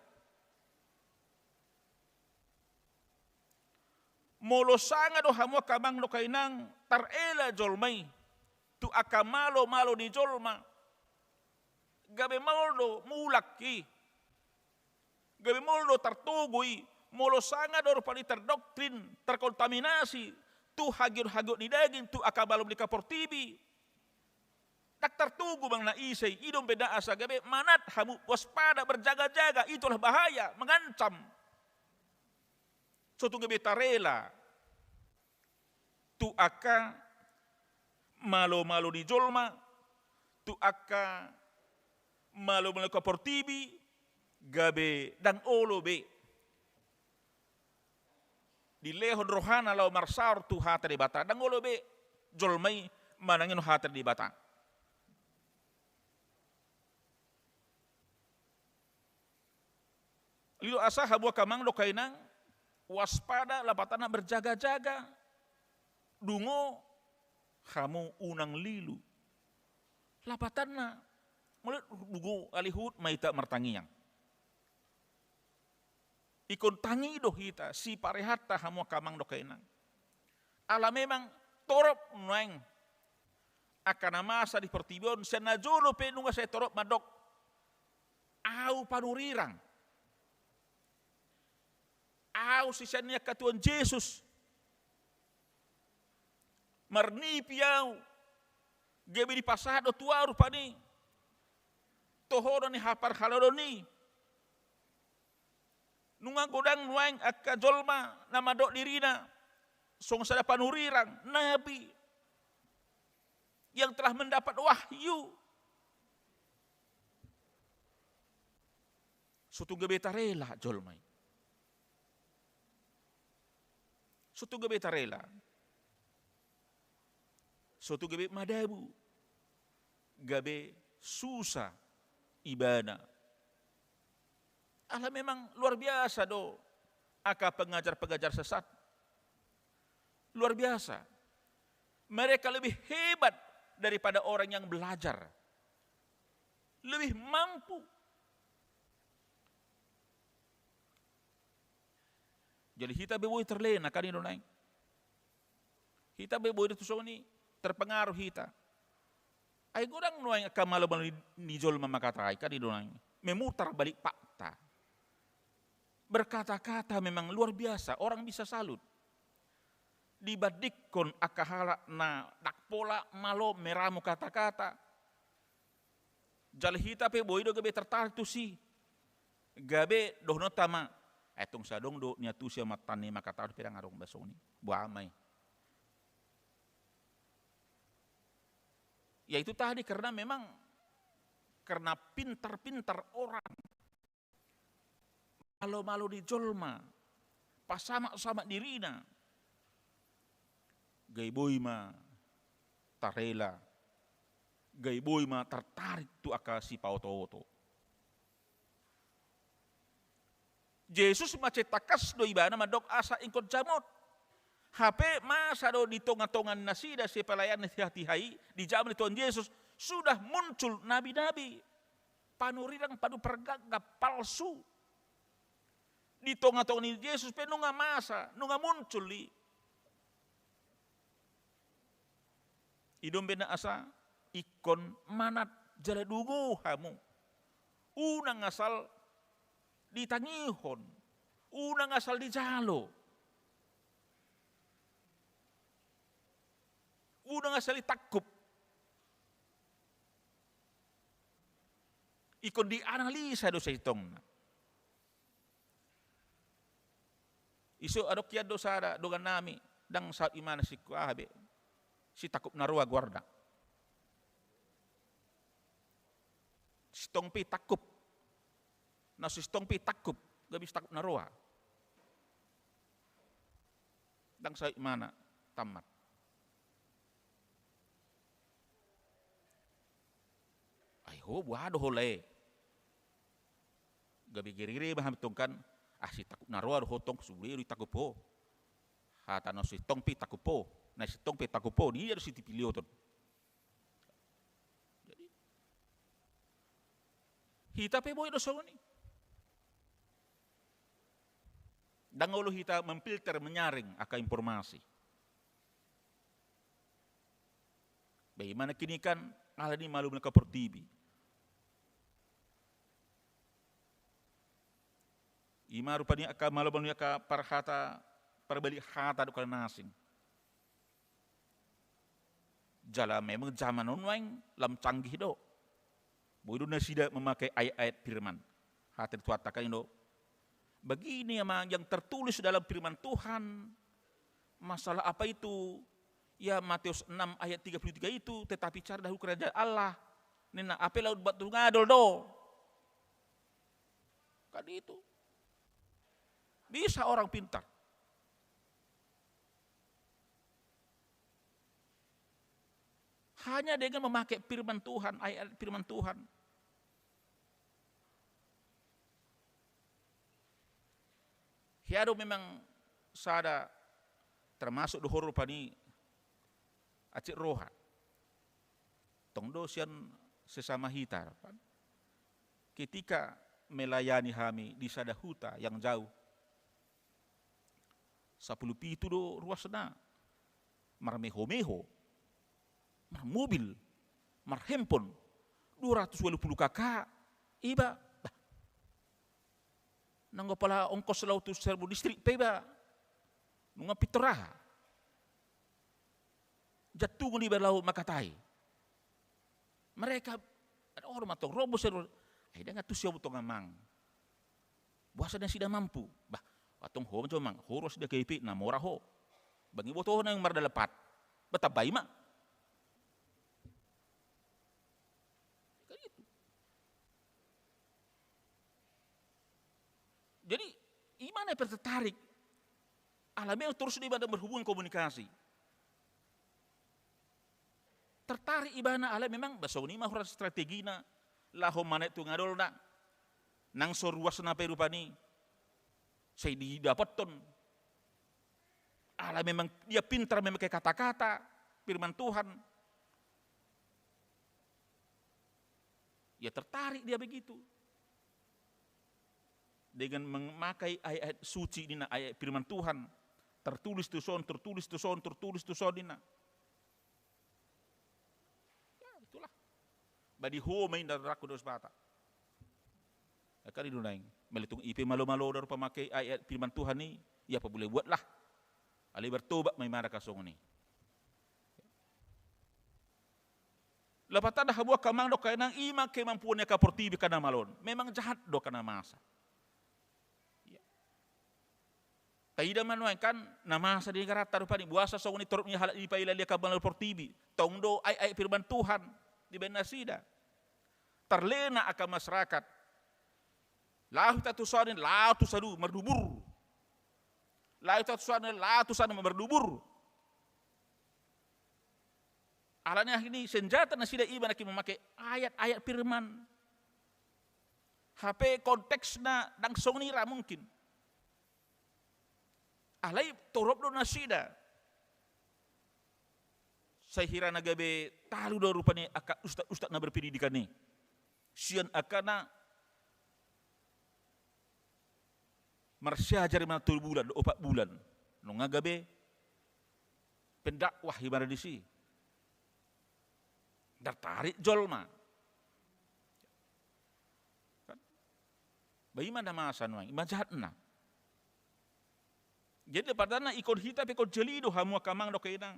Molo sanga do hamu angka amang dohot inang tarela jolma i tu angka malomalo ni jolma, gabe maol do mulak i, gabe maol do tartogu i. Molo sanga do rupani terdoktrin, terkontaminasi tu hagiothagiot ni daging, tu angka malum ni angka portibi, ndang tartogu manang na ise i. I do umbahen na asa gabe manat hamu, waspada, berjaga-jaga, itulah bahaya, mengancam. So tung gabe tarela tu angka malomalo ni jolma, tu angka malomalo ni angka portibi, gabe ndang olo be dilehon rohana laho marsaor tu hata Debata, ndang olo be jolma i manangihon hata Debata. Lido asa hamu angka amang dohot inang, waspada, lapatanna berjaga-jaga, dungo hamu unang lilu. Lapatanna, molo dungo, alai huhut ma hita martangiang. Ingkon tangi do hita, siparehanta hamu angka amang dohot inang. Ala memang torop nuaeng angka na masa di portibi on, sian na jolo pe nunga sai torop mandok, au panurirang. Au sisean ni angka Tuhan Jesus. Marnipi au, gabe dipasahat do tu au rupani tohonan ni haparhalado i. Nunga godang nuaeng angka jolma na mandok dirina songon sada panurirang, nabi yang telah mendapat wahyu. So tung gabe tarela jolma i. So tung gabe tarela. So tung gabe madabu. Gabe susa ibana. Ala memang luar biasa do angka pengajar-pengajar sesat. Luar biasa. Mereka lebih hebat daripada orang yang belajar. Lebih mampu. Jadi hita pe boi terlena, kan i do nuaeng. Hita pe boi do tu songon i terpengaruh hita. Ai godang nuaeng angka malomalo ni, ni jolma mangkatai, kan i do nuaeng. Memutar balik fakta. Berkata-kata memang luar biasa, orang bisa salut. Dibandingkon angka halak na ndang pola malo meramu kata-kata. Jala hita pe boi do gabe tertarik tusi. Gabe dohononta ma, ai tong sai adong do nian tusi amanta ni mangkatahon pe ndang adong, ba songon i. Boha ma i. Ya itu tadi, karena memang karena pintar-pintar orang. Malomalo ni jolma, pasamatsamat dirina. Gabe boi ma tarela, gabe boi ma tertarik tu angka sipaotooto. Jesus mansai tangkas do ibana mandok asa ingkon jamot. Hape masa do di tongatonga ni nasida sipelayanan ni hatiha i, dijamot ni Tuhan Jesus, sudah muncul nabi-nabi, panurirang, panurirang palsu. Di tongatonga ni Jesus pe nunga masa, nunga muncul i. I do umbahen na asa ingkon manat jala dungo hamu. Unang asal ditangihon, unang asal dijalo. Unang asal ditangkup. Ingkon dianalisa do sasintongna. Iso adong hian do sada dongan nami, ndang saut imana, singkop aha be, Sitangkup na Roa goarna. Sintong pe tangkup. Na so sintong pe tangkup, gabe Sitangkup na Roa. Ndang saut imana, tamat. Ai ho, boha do ho lae? Gabe gergere ma hami tong kan, ah, Sitangkup na Roa do ho tong, sude do ditangkup ho. Hata na so sintong pe tangkup ho, na sintong pe tangkup ho, dia do sitipilioton. Jadi, hita pe boi do songon i. Ndang olo hita memfilter, menyaring angka informasi. Bagaimana kini kan ala ni malum ni angka portibi. Ima rupani angka malum ni angka parhata, parbalik hata dohot na asing. Jala memang zaman on nuaeng lam canggih do. Boi do nasida memakai ayat-ayat firman. Hata ni Tuhanta kan i do. Begini ama yang tertulis dalam firman Tuhan. Masalah apa itu? Ya Matius enam ayat tiga puluh tiga itu, tetapi cari dahulu kerajaan Allah. Ninna, hape laho buat tu ngadol do. Kan itu. Bisa orang pintar. Hanya dengan memakai firman Tuhan, ayat firman Tuhan. Hea do memang sada termasuk do ho rupani acik roha. Tong do sian sesama hita kan. Ketika melayani hami di sada huta yang jauh, sampulu pitu do ruasna, marmehomeho, marmobil, marhandphone, dua ratus walu pulu K K, iba, bah. Nanggo pala ongkos laho tu Serbu Distrik pe iba, nunga pintor aha. Jantungon iba laho mangkatai. Mereka, ada orang mantong robo seru. Ai dang atu siau tong amang. Boasa nasida mampu. Bah, antong ho jo amang, ho ruas da K P na mora ho. Bagi boto ho nang mardalapat. Batambai ma. Kan itu. Jadi, ima na tertarik. Alai memang torus do ibana berhubungan komunikasi. Tertarik ibana alai memang bah songon i ma hurang strategina laho manaek tu ngadolna. Nang so ruasna pe rupani sai didapothon. Alai memang dia pintar memakai kata-kata firman Tuhan. Ya tertarik dia begitu. Dengan memakai ayat-ayat suci ninna, ayat firman Tuhan. Tertulis tuson, tertulis tuson, tertulis tuson ninna. Ya, itulah. Ba di ho ma inda rangku dos bata. Kan i do naeng. Melitung ipe malo-malo daru pamake ayat firman Tuhan i, ya apa boleh buatlah. Alai bertobat ma imana ka songon i. Lapatan da hamu angka amang dohot inang, ima kemampuan ni angka portibi angka na malo on. Memang jahat do angka na masa. Ya. Taida ma nuaeng kan na masa di negaranta rupani, boasa songon i torop ni halak dipaila-ila angka na malo portibi. Tong do ayat-ayat firman Tuhan dibaen nasida. Terlena angka masyarakat. Laho hita tu son i, laho tu son i mardubur. Laho hita tu son i, laho tu son i mardubur. Alani akhirna senjata nasida ima na memakai ayat-ayat firman. Hape konteksna ndang songon i ra mungkin. Alai torop do nasida. Sai hira na gabe talu do rupani angka ustad-ustad na berpendidikan i. Sian angka na marsiajar ima tolu bulan, opat bulan. Nunga gabe pendakwah ibana disi. Tertarik jolma. Kan? Ba ima na masa nuaeng, ima jahatna. Jadi lapatanna ingkon hita pe ingkon jeli do hamu angka amang dohot inang.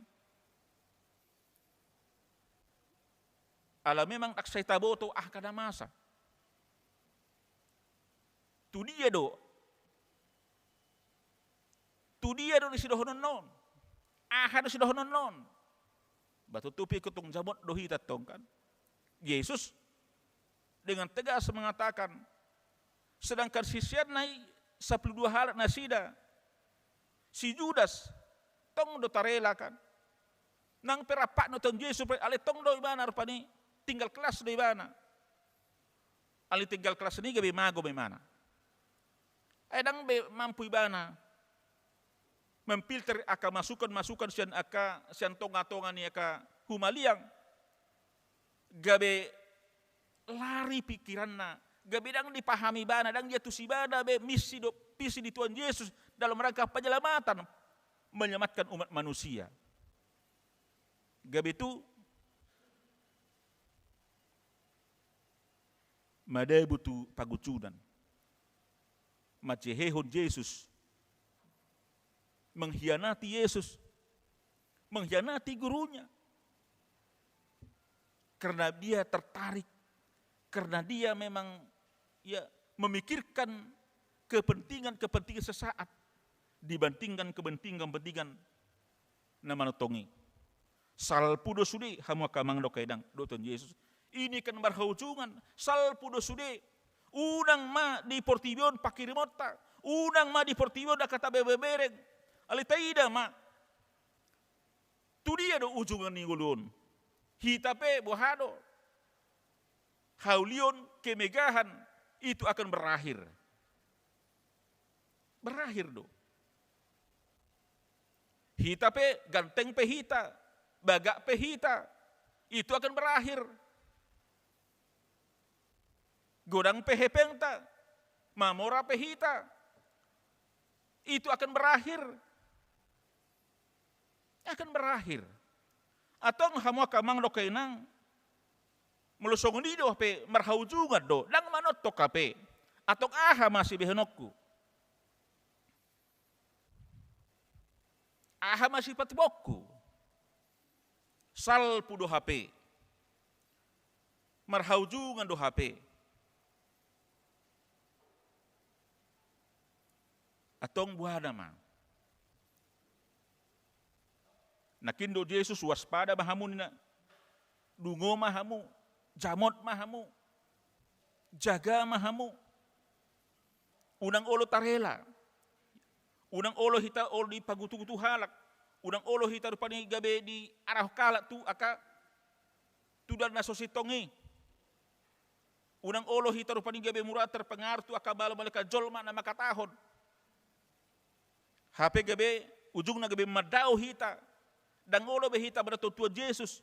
Ala memang ndang sai taboto aha angka na masa. Tu dia do? Tu dia do na sidohononna on? Aha do sidohononna on? Ba tutu pe ingkon tong jamot do hita tong kan. Yesus dengan tegas mengatakan, sedangkan siseanna i sampulu dua halak nasida, si Judas, tong do tarela kan. Nang pe rap patna Tuhan Jesus, alai tong do ibana rupani tinggal kelas do ibana. Alai tinggal kelas ni gabe mago ma ibana. Ai ndang be mampu ibana memfilter angka masukan-masukan sian angka, sian tonga-tonga ni angka humaliang. Gabe lari pikiranna, gabe ndang dipahami ibana, ndang diantusi ibana be misi dohot visi ni Tuhan Jesus dalam rangka penyelamatan, menyelamatkan umat manusia. Gabe tu madabu tu pangunjunan, manjehehon Jesus, mengkhianati Yesus, mengkhianati gurunya. Karena dia tertarik, karena dia memang, ya, memikirkan kepentingan-kepentingan sesaat dibandingkan kepentingan-kepentingan na manongtong i. Salpu do sude hamu angka amang dohot inang, dok Tuhan Jesus. Ini kan marhaujungan, salpu do sude. Unang ma di portibi on pangkirimonta, unang ma di portibi on angka tabereng. Alai taida ma, tu dia do ujung ni ngolu on? Hita pe boha do? Haulion, kemegahan, itu akan berakhir. Berakhir do. Hita pe, ganteng pe hita, bagak pe hita, itu akan berakhir. Godang pe hepengta, mamora pe hita, itu akan berakhir. Akan berakhir. Antong hamu angka amang dohot inang, molo songon i do hape marhaujungan do, ndang manongtong hape. Antong aha ma sibahenonku? Aha ma sipatupaonku? Salpu do hape. Marhaujungan do hape. Antong boha nama? Nangkin do Jesus, waspada ma hamu ninna. Dungo ma hamu, jamot ma hamu, jaga ma hamu. Unang olo tarela. Unang olo hita olo dipagutugutu halak. Unang olo hita rupani gabe diarahon halak tu angka tulan na so sintong i. Unang olo hita rupani gabe mura terpengaruh tu angka malo malihat jolma na mangkatahon. Hape gabe ujungna gabe mandao hita. Ndang olo be hita mandapothon Tuhan Jesus.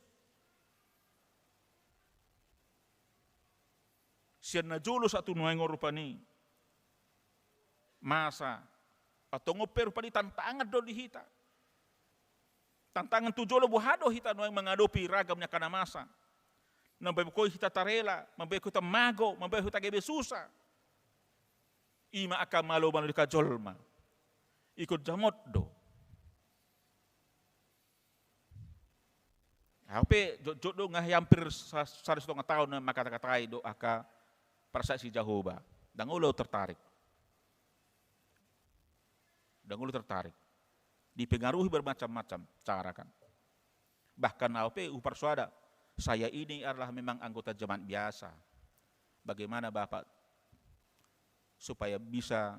Sian na jolo sahat tu nuaeng on rupani. Masa. Antong on pe rupani tantangan do di hita. Tantangan tu jolo, boha do hita nuaeng mangadopi ragam ni angka na masa. Na mambahen hita tarela, mambahen hita mago, mambahen hita gabe susa. I ma angka malo-malo ni angka jolma. Ingkon jamot do. Au pe jotjot do nga hampir sa-, sada setengah taon na mangkatakatai do angka parsaksi Jahowa. Ndang olo tertarik. Ndang olo tertarik. Dipengaruhi bermacam-macam cara kan. Bahkan au pe huparsoada, saya ini adalah memang anggota jemaat biasa. Bagaimana Bapak supaya bisa,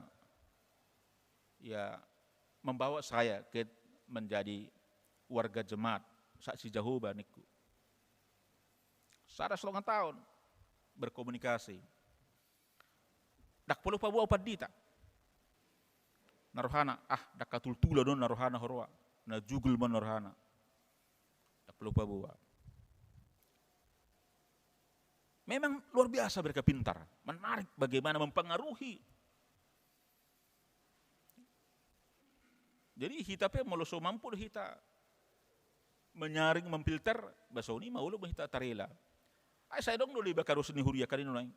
ya, membawa saya ke menjadi warga jemaat Saksi Jahowa ningku. Sada setengah taon berkomunikasi. Ndang pola paboa pandita. Na rohana, ah, ndang hatultulan on na rohana huroha. Na jugul ma na rohana. Ndang pola paboa. Memang luar biasa mereka pintar, menarik bagaimana mempengaruhi. Jadi hita pe molo so mampu do hita menyaring, memfilter, ba songon i ma olo ma hita tarela. Ai sai adong do di bagasan ruas ni huria kan i nuaeng.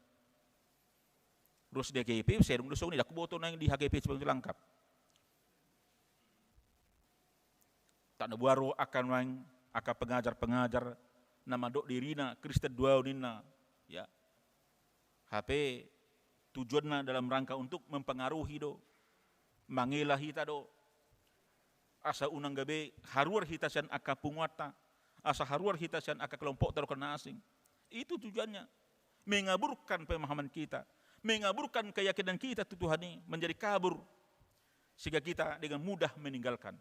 Ruas ni H G P, sai adong do songon i, ndang huboto nuaeng di H G P Cipayung Cilangkap. Tanda baru angka nuaeng, angka pengajar-pengajar na mandok dirina Kristen do au ninna, ya. Hape tujuanna dalam rangka untuk mempengaruhi do, mangela hita do, asa unang gabe haruar hita sian angka punguanta, asa haruar hita sian angka kelompokta dohot na asing. Itu tujuannya. Mengaburkan pemahaman kita, mengaburkan keyakinan kita tu Tuhan i menjadi kabur, sehingga kita dengan mudah meninggalkan.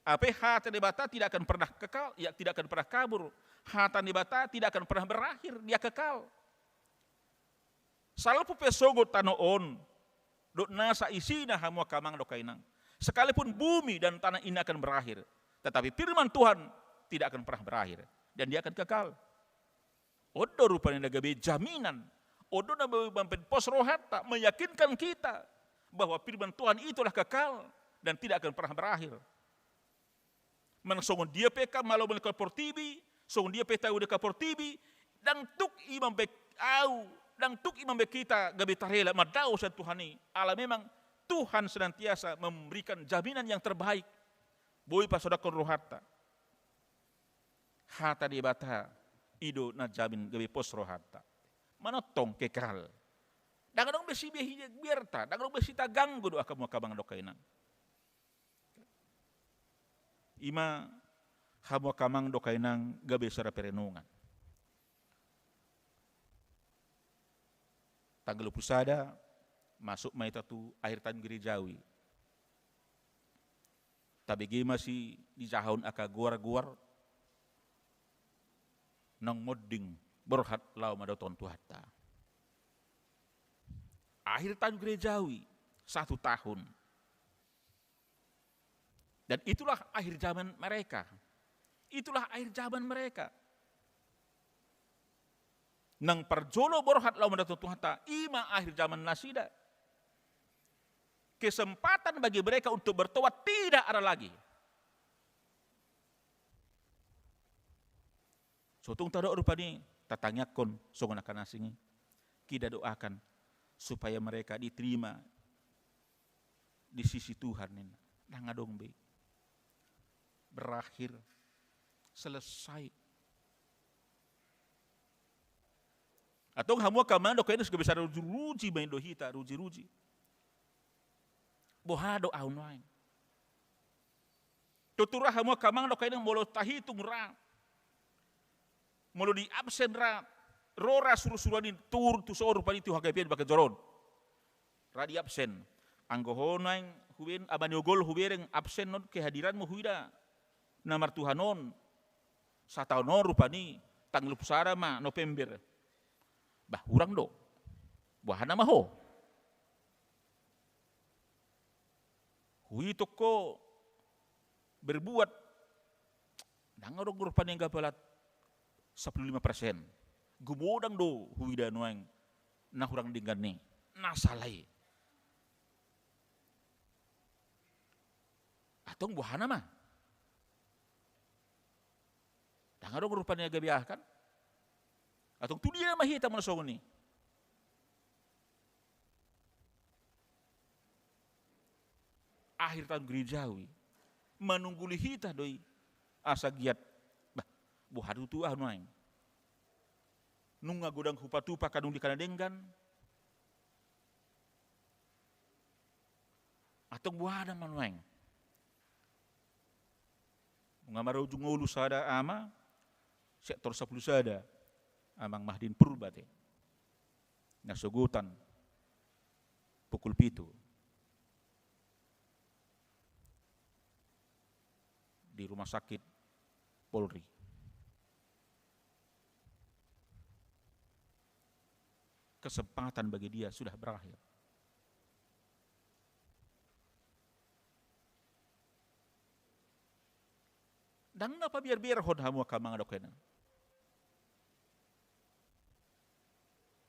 Hape hata ni Debata tidak akan pernah kekal, ya, tidak akan pernah kabur. Hata ni Debata tidak akan pernah berakhir, dia kekal. Salpu pe sogot tano on, dohot nasa isina, hamu angka amang dohot inang. Sekalipun bumi dan tanah ini akan berakhir, tetapi firman Tuhan tidak akan pernah berakhir. Dan dia akan kekal. On do rupani na gabe jaminan. On do na gabe mambahen pos rohanta, meyakinkan kita. Bahwa firman Tuhan itulah kekal dan tidak akan pernah berakhir. Manang songon dia pe angka malo melihat portibi, songon dia pe tau di portibi, ndang tuk i mambaen au, ndang tuk i mambaen hita gabe tarela mandao sian Tuhan i. Ala memang Tuhan senantiasa memberikan jaminan yang terbaik. Boi pasodakkon rohanta. Hata Debata i do na jamin gabe pos rohanta. Manongtong kekal. Ndang adong be sibiarta, ndang adong be sitaganggu do angka hamu angka amang dohot inang. Ima hamu angka amang dohot inang gabe sada perenungan. Tanggal dua puluh sada masuk ma hita tu akhir tahun gerejawi. Tabege ma sidihahon angka goar-goar naung monding borhat laho mandapothon Tuhanta. Akhir tahun gerejawi, satu tahun. Dan itulah akhir zaman mereka. Itulah akhir zaman mereka. Naung parjolo borhat laho mandapothon Tuhanta, ima akhir zaman nasida. Kesempatan bagi mereka untuk bertobat tidak ada lagi. So tung tadok rupani, tatangiangkon songon angka na asing i. Kita doakan supaya mereka diterima di sisi Tuhan ninna. Ndang adong be. Berakhir. Selesai. Antong hamu angka amang dohot inang, gabe sada ruji-ruji ma i do hita, ruji-ruji. Boha do ahu nuaeng? Tontu ra hamu angka amang dohot inang, molo tahitung ra, molo di absen ra, ro ra suru-suruan i, tur tu son rupani tu H K P N bahen joro on. Ra di absen. Anggo ho nuaeng hubereng, Ama ni Ogol, hubereng absen on, kehadiranmu huida na martuhan on. Sataon on rupani, tanggal dua puluh sada ma November. Bah, hurang do. Boha nama ho? Huitongko berbuat, ndang adong rupani angka palat sappulu lima persen. Gumodang do huida nuaeng na hurang denggan i, na sala i. Antong boha nama? Ndang adong rupani gabe aha kan? Antong tu dia nama hita molo songon i? Akhir tahun gerejawi. Manungguli hita do i asa giat. Bah, boha tutu ahu nuaeng? Nunga godang hupatupa kadung di kana denggan. Antong boha nama nuaeng? Nunga marujung ngolu sada ama, sektor sappulu sada, Amang Mahdin Purba te. Na sogotan pukul pitu di rumah sakit Polri. Kesempatan bagi dia sudah berakhir. Ndang na pabiar-biarhon hamu angka amang dohot inang.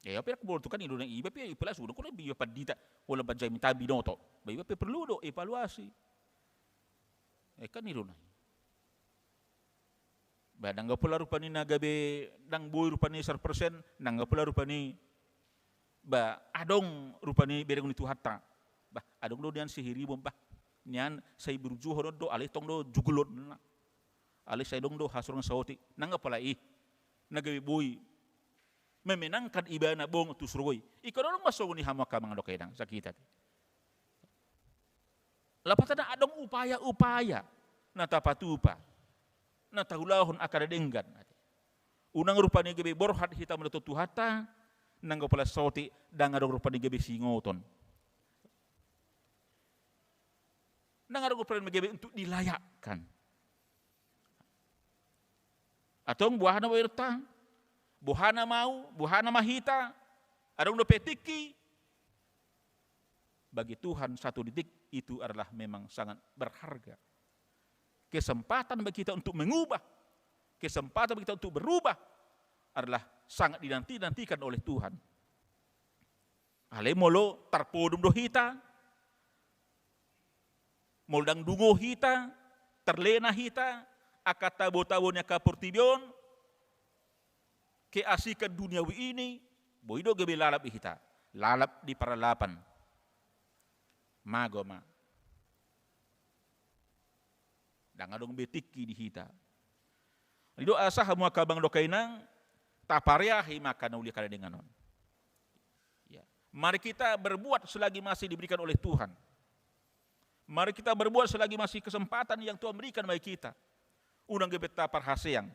Ia pe, boltu kan i do na, iba pe, iba pe langsung, iba pandita, holan panjamin tabi noto. Ba iba pe perlu do evaluasi. Eh, kan i do na. Ba, ndang pola rupani na gabe, ndang boi rupani seratus persen, ndang pola rupani, ba, adong rupani berengon ni Tuhanta. Ba, adong do nian sihiribon, ba. Nian sai burjuhon do, alai tong do jugulon. Alai sai adong do hasurangan saotik. Ndang pola i na gabe boi memenangkan ibana bong tu surgo i. Ingkon adong ma songon i hamu angka amang dohot inang, sakita. Lapatan adong upaya-upaya na tapatupa, na taulahon angka na denggan. Unang rupani gabe borhat hita mandapothon Tuhanta, nanggo pola saotik ndang adong rupani gabe siingoton. Ndang adong rupani gabe untuk dilayakkan. Antong boha nama baenonta? Boha nama ahu, boha nama hita? Adong dope tingki? Bagi Tuhan satu detik itu adalah memang sangat berharga. Kesempatan bagi kita untuk mengubah, kesempatan bagi kita untuk berubah adalah sangat dinanti-nantikan oleh Tuhan. Alai molo tarpodom do hita, Molo ndang dungo hita, terlena hita, angka tabo-tabo ni angka portibi on, keasikan duniawi ini, boi do gabe lalap di hita, lalap di parlalapan. Mago ma. Ndang adong be tingki di hita. I do asa hamu angka amang dohot inang, tapareahi ma angka na uli angka na denggan on. Ya. Mari kita berbuat selagi masih diberikan oleh Tuhan. Mari kita berbuat selagi masih kesempatan yang Tuhan berikan bagi kita. Unang gabe taparhaseang.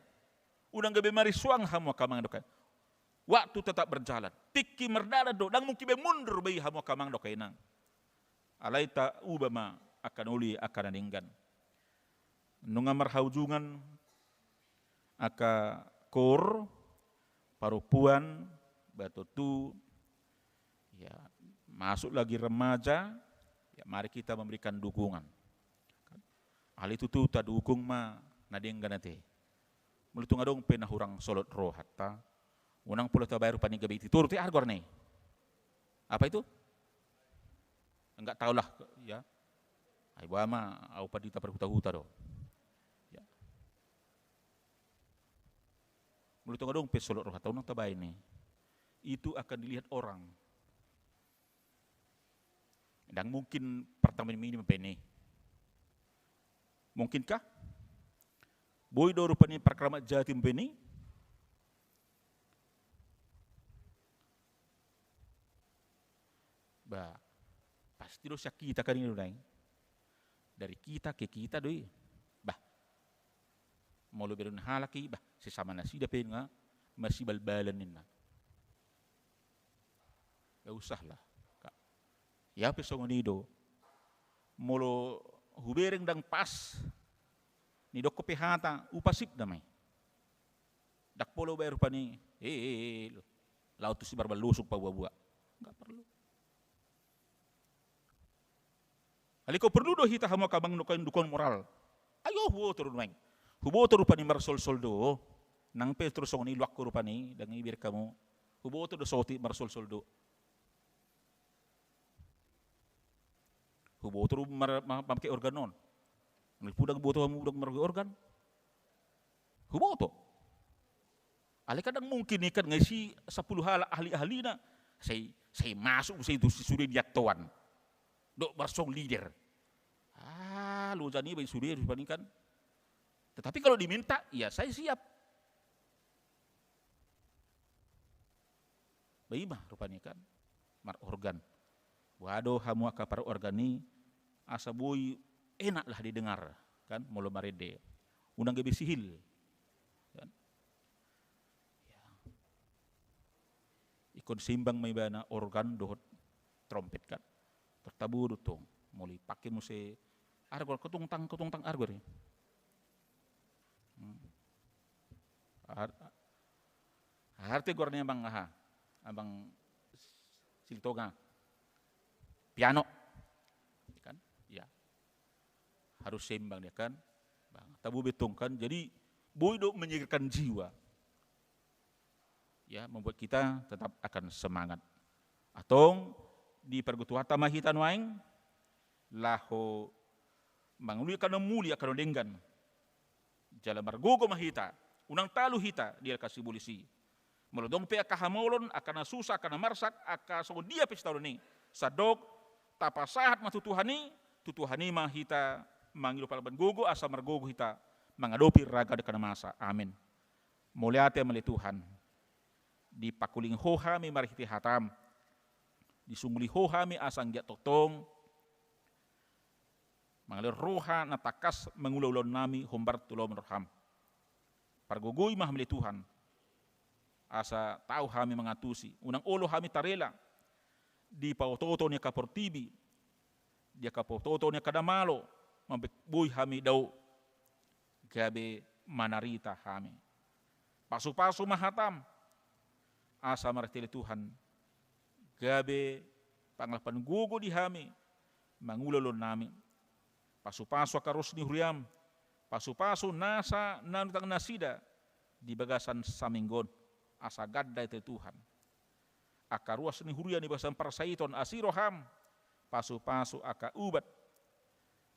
Unang gabe marisuang hamu angka amang dohot inang. Waktu tetap berjalan. Tingki mardalan do, ndang mungkin be mundur be i hamu angka amang dohot inang. Alai tauba ma angka na uli angka na denggan. Nunga marhaujungan angka koor, parompuan, ba tontu, ya, masuk lagi remaja, ya, mari kita memberikan dukungan. Alai tutu tadukung ma na denggan ate. Molo tung adong pe na hurang solot rohanta, unang pola tabaen rupani gabe i, tolu te argor ni. Apa itu? Enggak tahulah, ya. Ai boha ma, au pandita parhuta-huta do. Ya. Molo tung adong pe solot rohanta, unang tabaen i. Itu akan dilihat orang. Ndang mungkin pertama ini baen i. Mungkinkah? Boi do rupani parkeramat jati baen i. Ba, pasti do sian hita kan i do, Nai. Dari kita ke kita do i. Bah. Molo berun halak i, bah, sesama nasida pe nga masibalbalan ninna. Nggak usah lah. Ka. Ya pe songon i do. Molo hubereng ndang pas, nidok pe hata, hupasip damai. Ndang pola baen rupani, eh, eh, eh, lao tu si Marban Losung paboa-boa. Nggak perlu. Alai ingkon perlu do hita hamu angka amang dohot inang dukungan moral. Ai huboto do nuaeng. Huboto rupani marsolsol do. Nang pe torus songon i luangku rupani, ndang ibereng hamu. Huboto do sotik marsolsol do. Huboto do mar-, ma-, mamake organ on. Nang pe ndang huboto hamu ndang mamake organ. Huboto. Alai kan ndang mungkin i kan nga isi sampulu halak ahli-ahlina, sai, sai masuk muse i tu si sude di antoan. Dohot marsong leader. Ah, loja niba i sude rupani kan. Tetapi kalau diminta, ya saya siap. Ba i ma rupani kan, marorgan. Boha do hamu angka parorgan i, asa boi enak lah didengar, kan, molo marende. Unang gabe sihil. Kan? Ya. Ingkon seimbang ma ibana organ dohot trompet kan. Tartabo do tong. Molo ipake muse argor, ketungtang, ketungtang argor i. Hmm. Ar-, Aha arte goarna i, Amang, aha? Amang Silitonga. Piano. Ya kan? Ya. Harus seimbang dia kan. Bang, tabo betong kan. Jadi boi do menyegarkan jiwa. Ya, membuat kita tetap akan semangat. Antong diparguru Tuhanta ma hita nuaeng, laho mangulahon na muli angka na denggan. Jala margogo ma hita, unang talu hita di angka sibolis i. Molo adong pe angka hamaolon, angka na susa, angka na marsak, angka songon dia pe sitaonon i. Sandok, tapasahat ma tu Tuhan i, tu Tuhan i ma hita mangido pangalapan gogo, asa margogo hita mangadopi ragam ni angka na masa. Amin. Mauliate ma ale Tuhan. Dipangkulingi Ho hami marhite hataM. Disungkuli Ho hami asa anggiat tongtong mangalehon roha na tangkas mangula ulaon nami hombar tu lomo ni rohaM. Pargogoi ma hami ale Tuhan, asa tau hami mangantusi, unang olo hami tarela di paoto-oto ni angka portibi, di angka paoto-oto ni angka na malo, mambahen boi hami dao gabe manarita hami. Pasu-pasu ma hataM, asa marhite ale Tuhan, gabe pangalapan gogo di hami, mangula ulaon nami. Pasu-pasu angka ruas ni huriaM, pasu-pasu nasa na nunga nasida di bagasan saminggu on, asa ganda hita ale Tuhan. Angka ruas ni huria di bagasan parsaiton asi rohaM, pasu-pasu angka ubat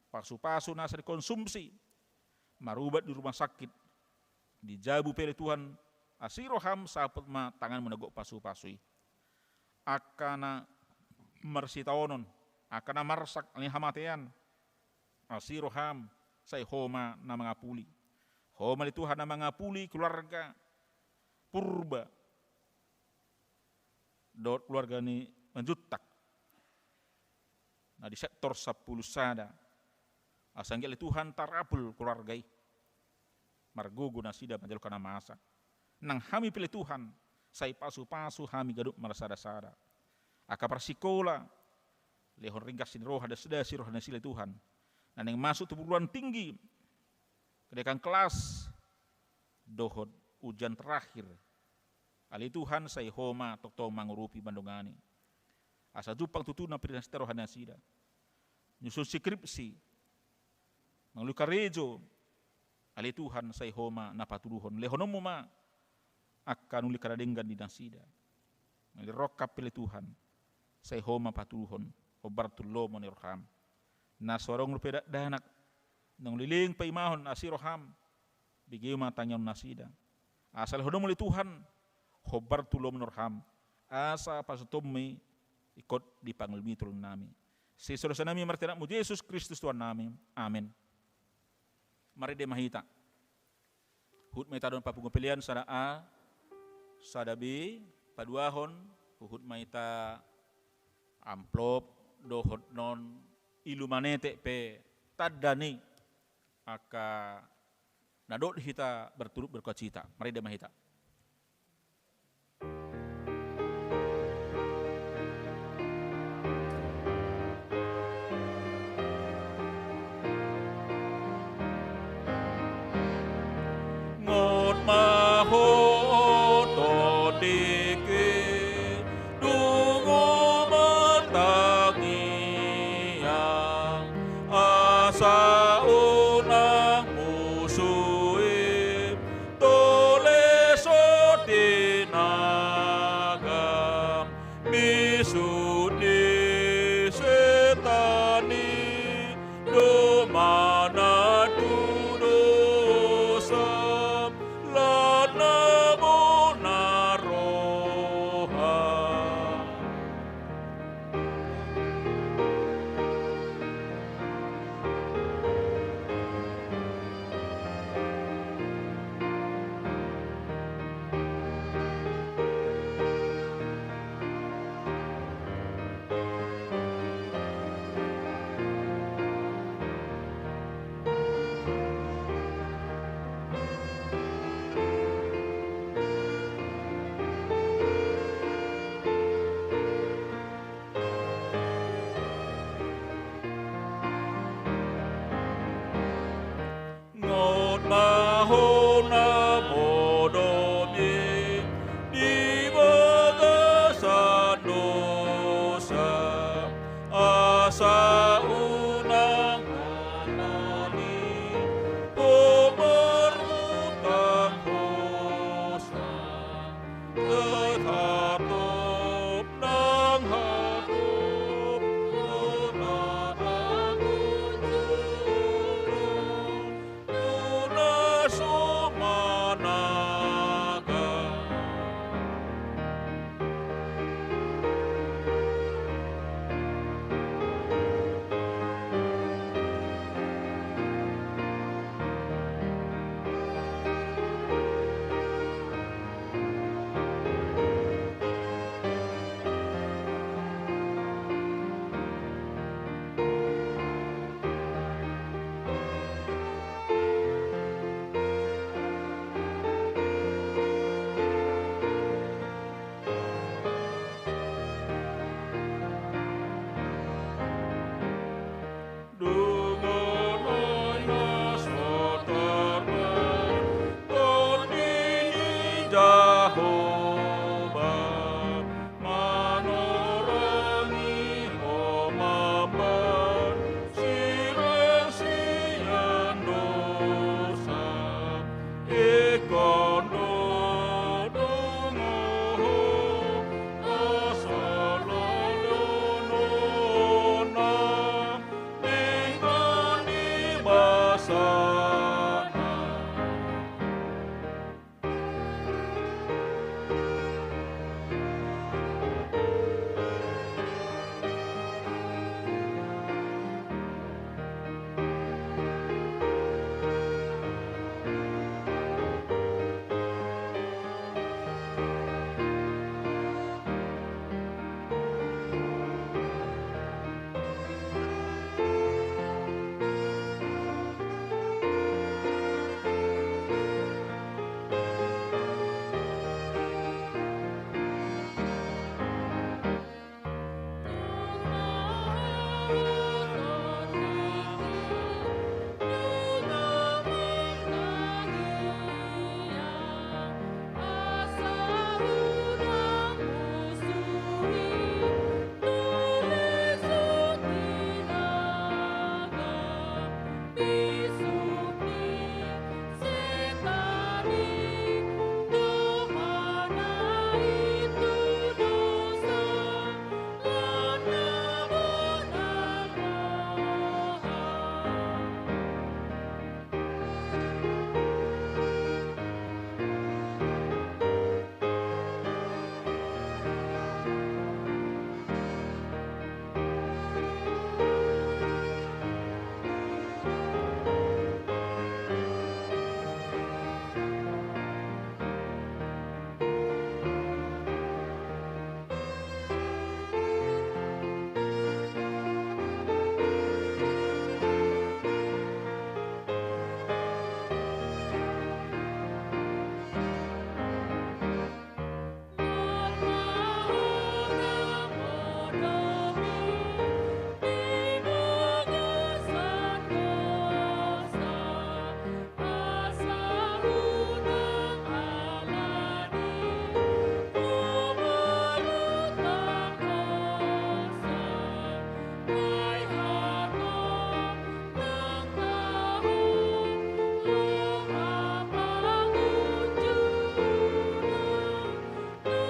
pasu-pasu na asa dikonsumsi, marubat di rumah sakit, di jabu pe ale Tuhan, asi roham samput ma tanganmu na gok pasu-pasu i. Angka na marsitaonon, angka na marsak ni hamatean, asi roham, sai Ho ma na mangapuli. Ho ma ale Tuhan na mangapuli keluarga Purba dohot keluarga ni Manjuntak na di sektor sampulu sada. Asa anggiat ale Tuhan tarapul keluarga i. Margogo nasida manjalo angka na masa. Nang hami pe ale Tuhan, sai pasu-pasu hami ganup marsada-sada. Angka parsikola, lehon ringgas ni roha, dasdasi roha nasida ale Tuhan. Na naeng masuk tu perguruan tinggi, kenaikan kelas, dohot ujian terakhir. Ale Tuhan, sai Ho ma tongtong mangurupi, mandongani. Asa jumpang tutu na pinarsinta roha nasida. Nyusun skripsi, manguli karejo, ale Tuhan, sai Ho ma na patuduhon. Lehononmu ma angka na uli angka na denggan di nasida. Mangulahon rongkap pe ale Tuhan, sai Ho ma patuduhon, hombar tu lomo ni roham. Na so adong dope dakdanak, naung leleng paimahon, asi roham, bege ma tangiangon nasida. Asa lehononmu ale Tuhan, hombar tu lomo ni roham, asa pasahatonmu i ingkon dipangilumiluhon nami. Sai so dosa nami marhite Anakmu Jesus Kristus Tuhan nami. Amen. Marende ma hita. Huhut ma hita dohot papungu pelean sada A, sada B, paduahon, huhut ma hita amplop, dohot non ilu manetek pe tanda ni angka na dohot hita berturut berduka cita. Marende ma hita. Ingot ma ho tondingki, dungo ma tangiang, asa unang musu i tole so tinagam. Bisuk ni setan i domana tu dosa, lan na bona roha. Ingot ma ho na modom i di bagasan dosa, asa unang halani ho marhutang hosa. Sai hatop nang hatop, tu na agung jolo, tu na so managam. Dungo nai na so tarbahen Tondi ni Jahowa, manorangi ho mambahen sirang sian dosa. Ingkon do dungo ho, asa lolononna, denggan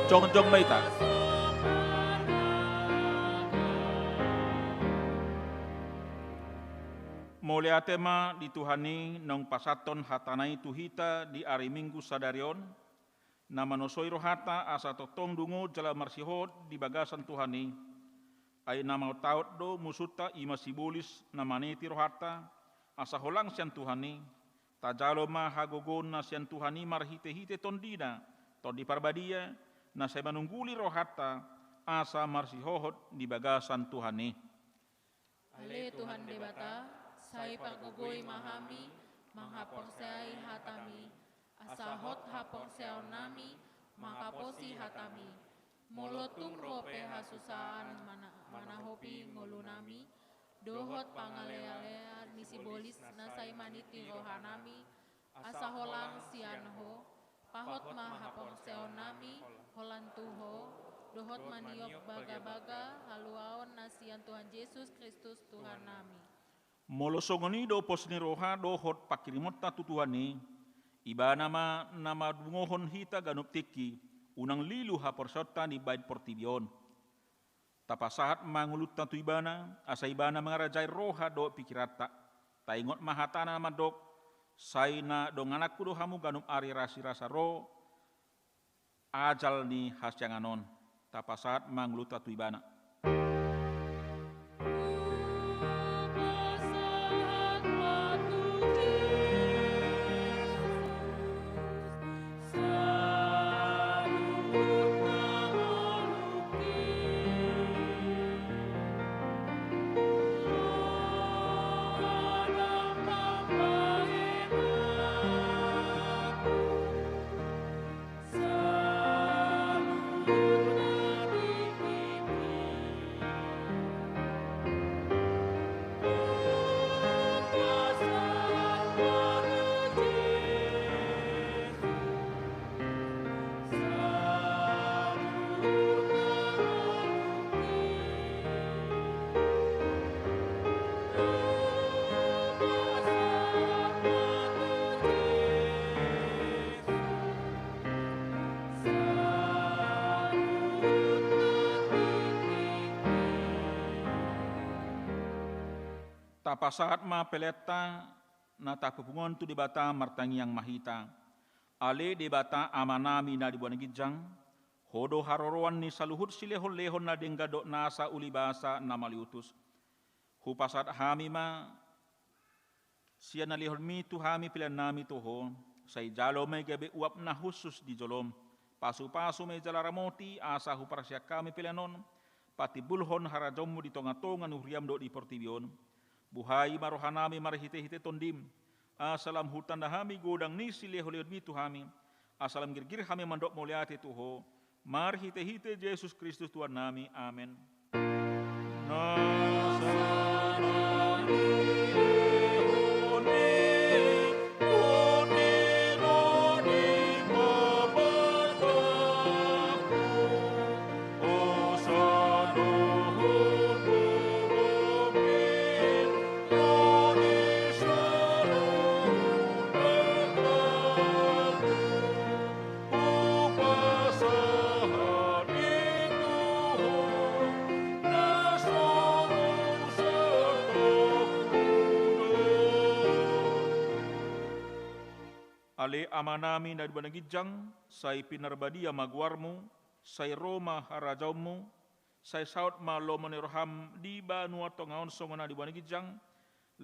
Jongjong ma hita. Mauliate ma di Tuhan i naung pasahathon hataNa i tu hita di ari Minggu sadari on, na manosoi rohanta asa tongtong dungo jala marsihohot di bagasan Tuhan i. Ai na mataot do musunta, i ma sibolis na maneti rohanta, asa holang sian Tuhan i. Tajalo ma hagogoon na sian Tuhan i marhitehite TondiNa, Tondi Parbadia, na sai manungguli rohanta asa marsihohot di bagasan Tuhan i. Ale Tuhan Debata, sai pargogoi ma hami manghaporseai hataMi, asa hot haporseaonnami mangkaposi hataMi. Molo tung ro pe hasusaan mana-, manahopi ngolunami, dohot pangalealean ni sibolis na sai maniti rohanami, asa holang sian Ho, pahot ma haporseaonnami holan tu Ho, dohot maniop bagabaga haluaon na sian Tuhan Jesus Kristus Tuhannami. Molo songon i do pos ni roha dohot pangkirimonta tu Tuhan i, Ibana ma na madungohon hita ganup tingki, unang lilu haporseaonta di baen portibi on. Tapasahat ma ngolunta tu Ibana, asa Ibana mangarajai roha dohot pingkiranta. Taingot ma hataNa na mandok, sai na dongananku do hamu ganup ari rasirasa ro ajal ni hasiangan on. Tapasahat ma ngolunta tu Ibana. Tapasahat ma peleanta na tapupungu on tu Debata, martangiang ma hita. Ale Debata Amanami na di banua ginjang, Ho do haroroan ni saluhut silehonlehon na denggan dohot nasa ulibasa na mauliutus. Hupasahat hami ma sian na nilehonMi tu hami peleannami tu Ho, sai jalo ma i gabe uap na hushus di jolom. Pasupasu ma i jala ramoti asa huparsian hami pelean on patimbulhon harajaonMu di tongatonga ni huriaM dohot di portibi on. Buhai ma rohanami marhitehite TondiM, asa lam hutanda hami godang ni silehonlehonMi tu hami, asa lam girgir hami mandok mauliate tu Ho, marhitehite Jesus Kristus Tuhannami. Amen. Ale Amanami na di banua ginjang, sai pinarbadia ma goarMu, sai ro ma harajaonMu, sai saut ma lomo ni rohaM di banua tonga on songon na di banua ginjang.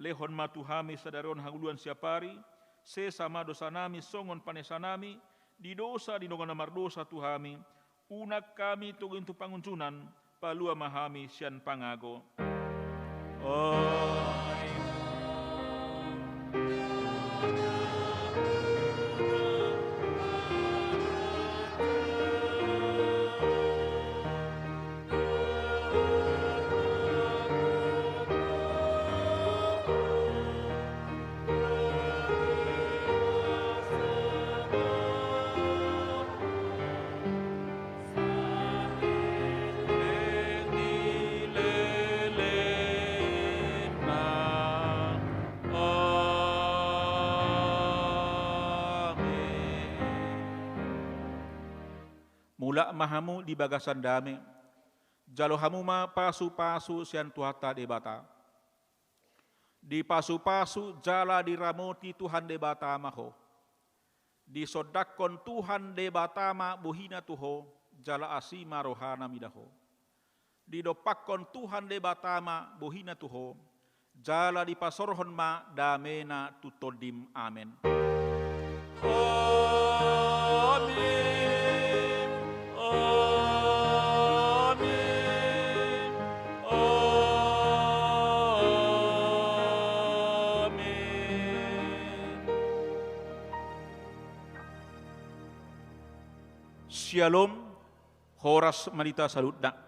Lehon ma tu hami sadari on hangoluan siapari, sesa ma dosanami songon panesanami di dosa ni dongan na mardosa tu hami, unang hami togihon tu pangunjunan, palua ma hami sian pangago. Amen. Mulak ma hamu di bagasan dame, jalo hamu ma pasupasu sian Tuhanta Debata. Dipasupasu jala diramoti Tuhan Debata ma ho. Disondangkon Tuhan Debata ma bohina tu ho, jala asi ma rohana mida ho. Didompakkon Tuhan Debata ma bohina tu ho, jala dipasorhon ma damena tu tondim. Amen. Amen. Amen. Amen. Syalom. Horas ma di hita saluhutna.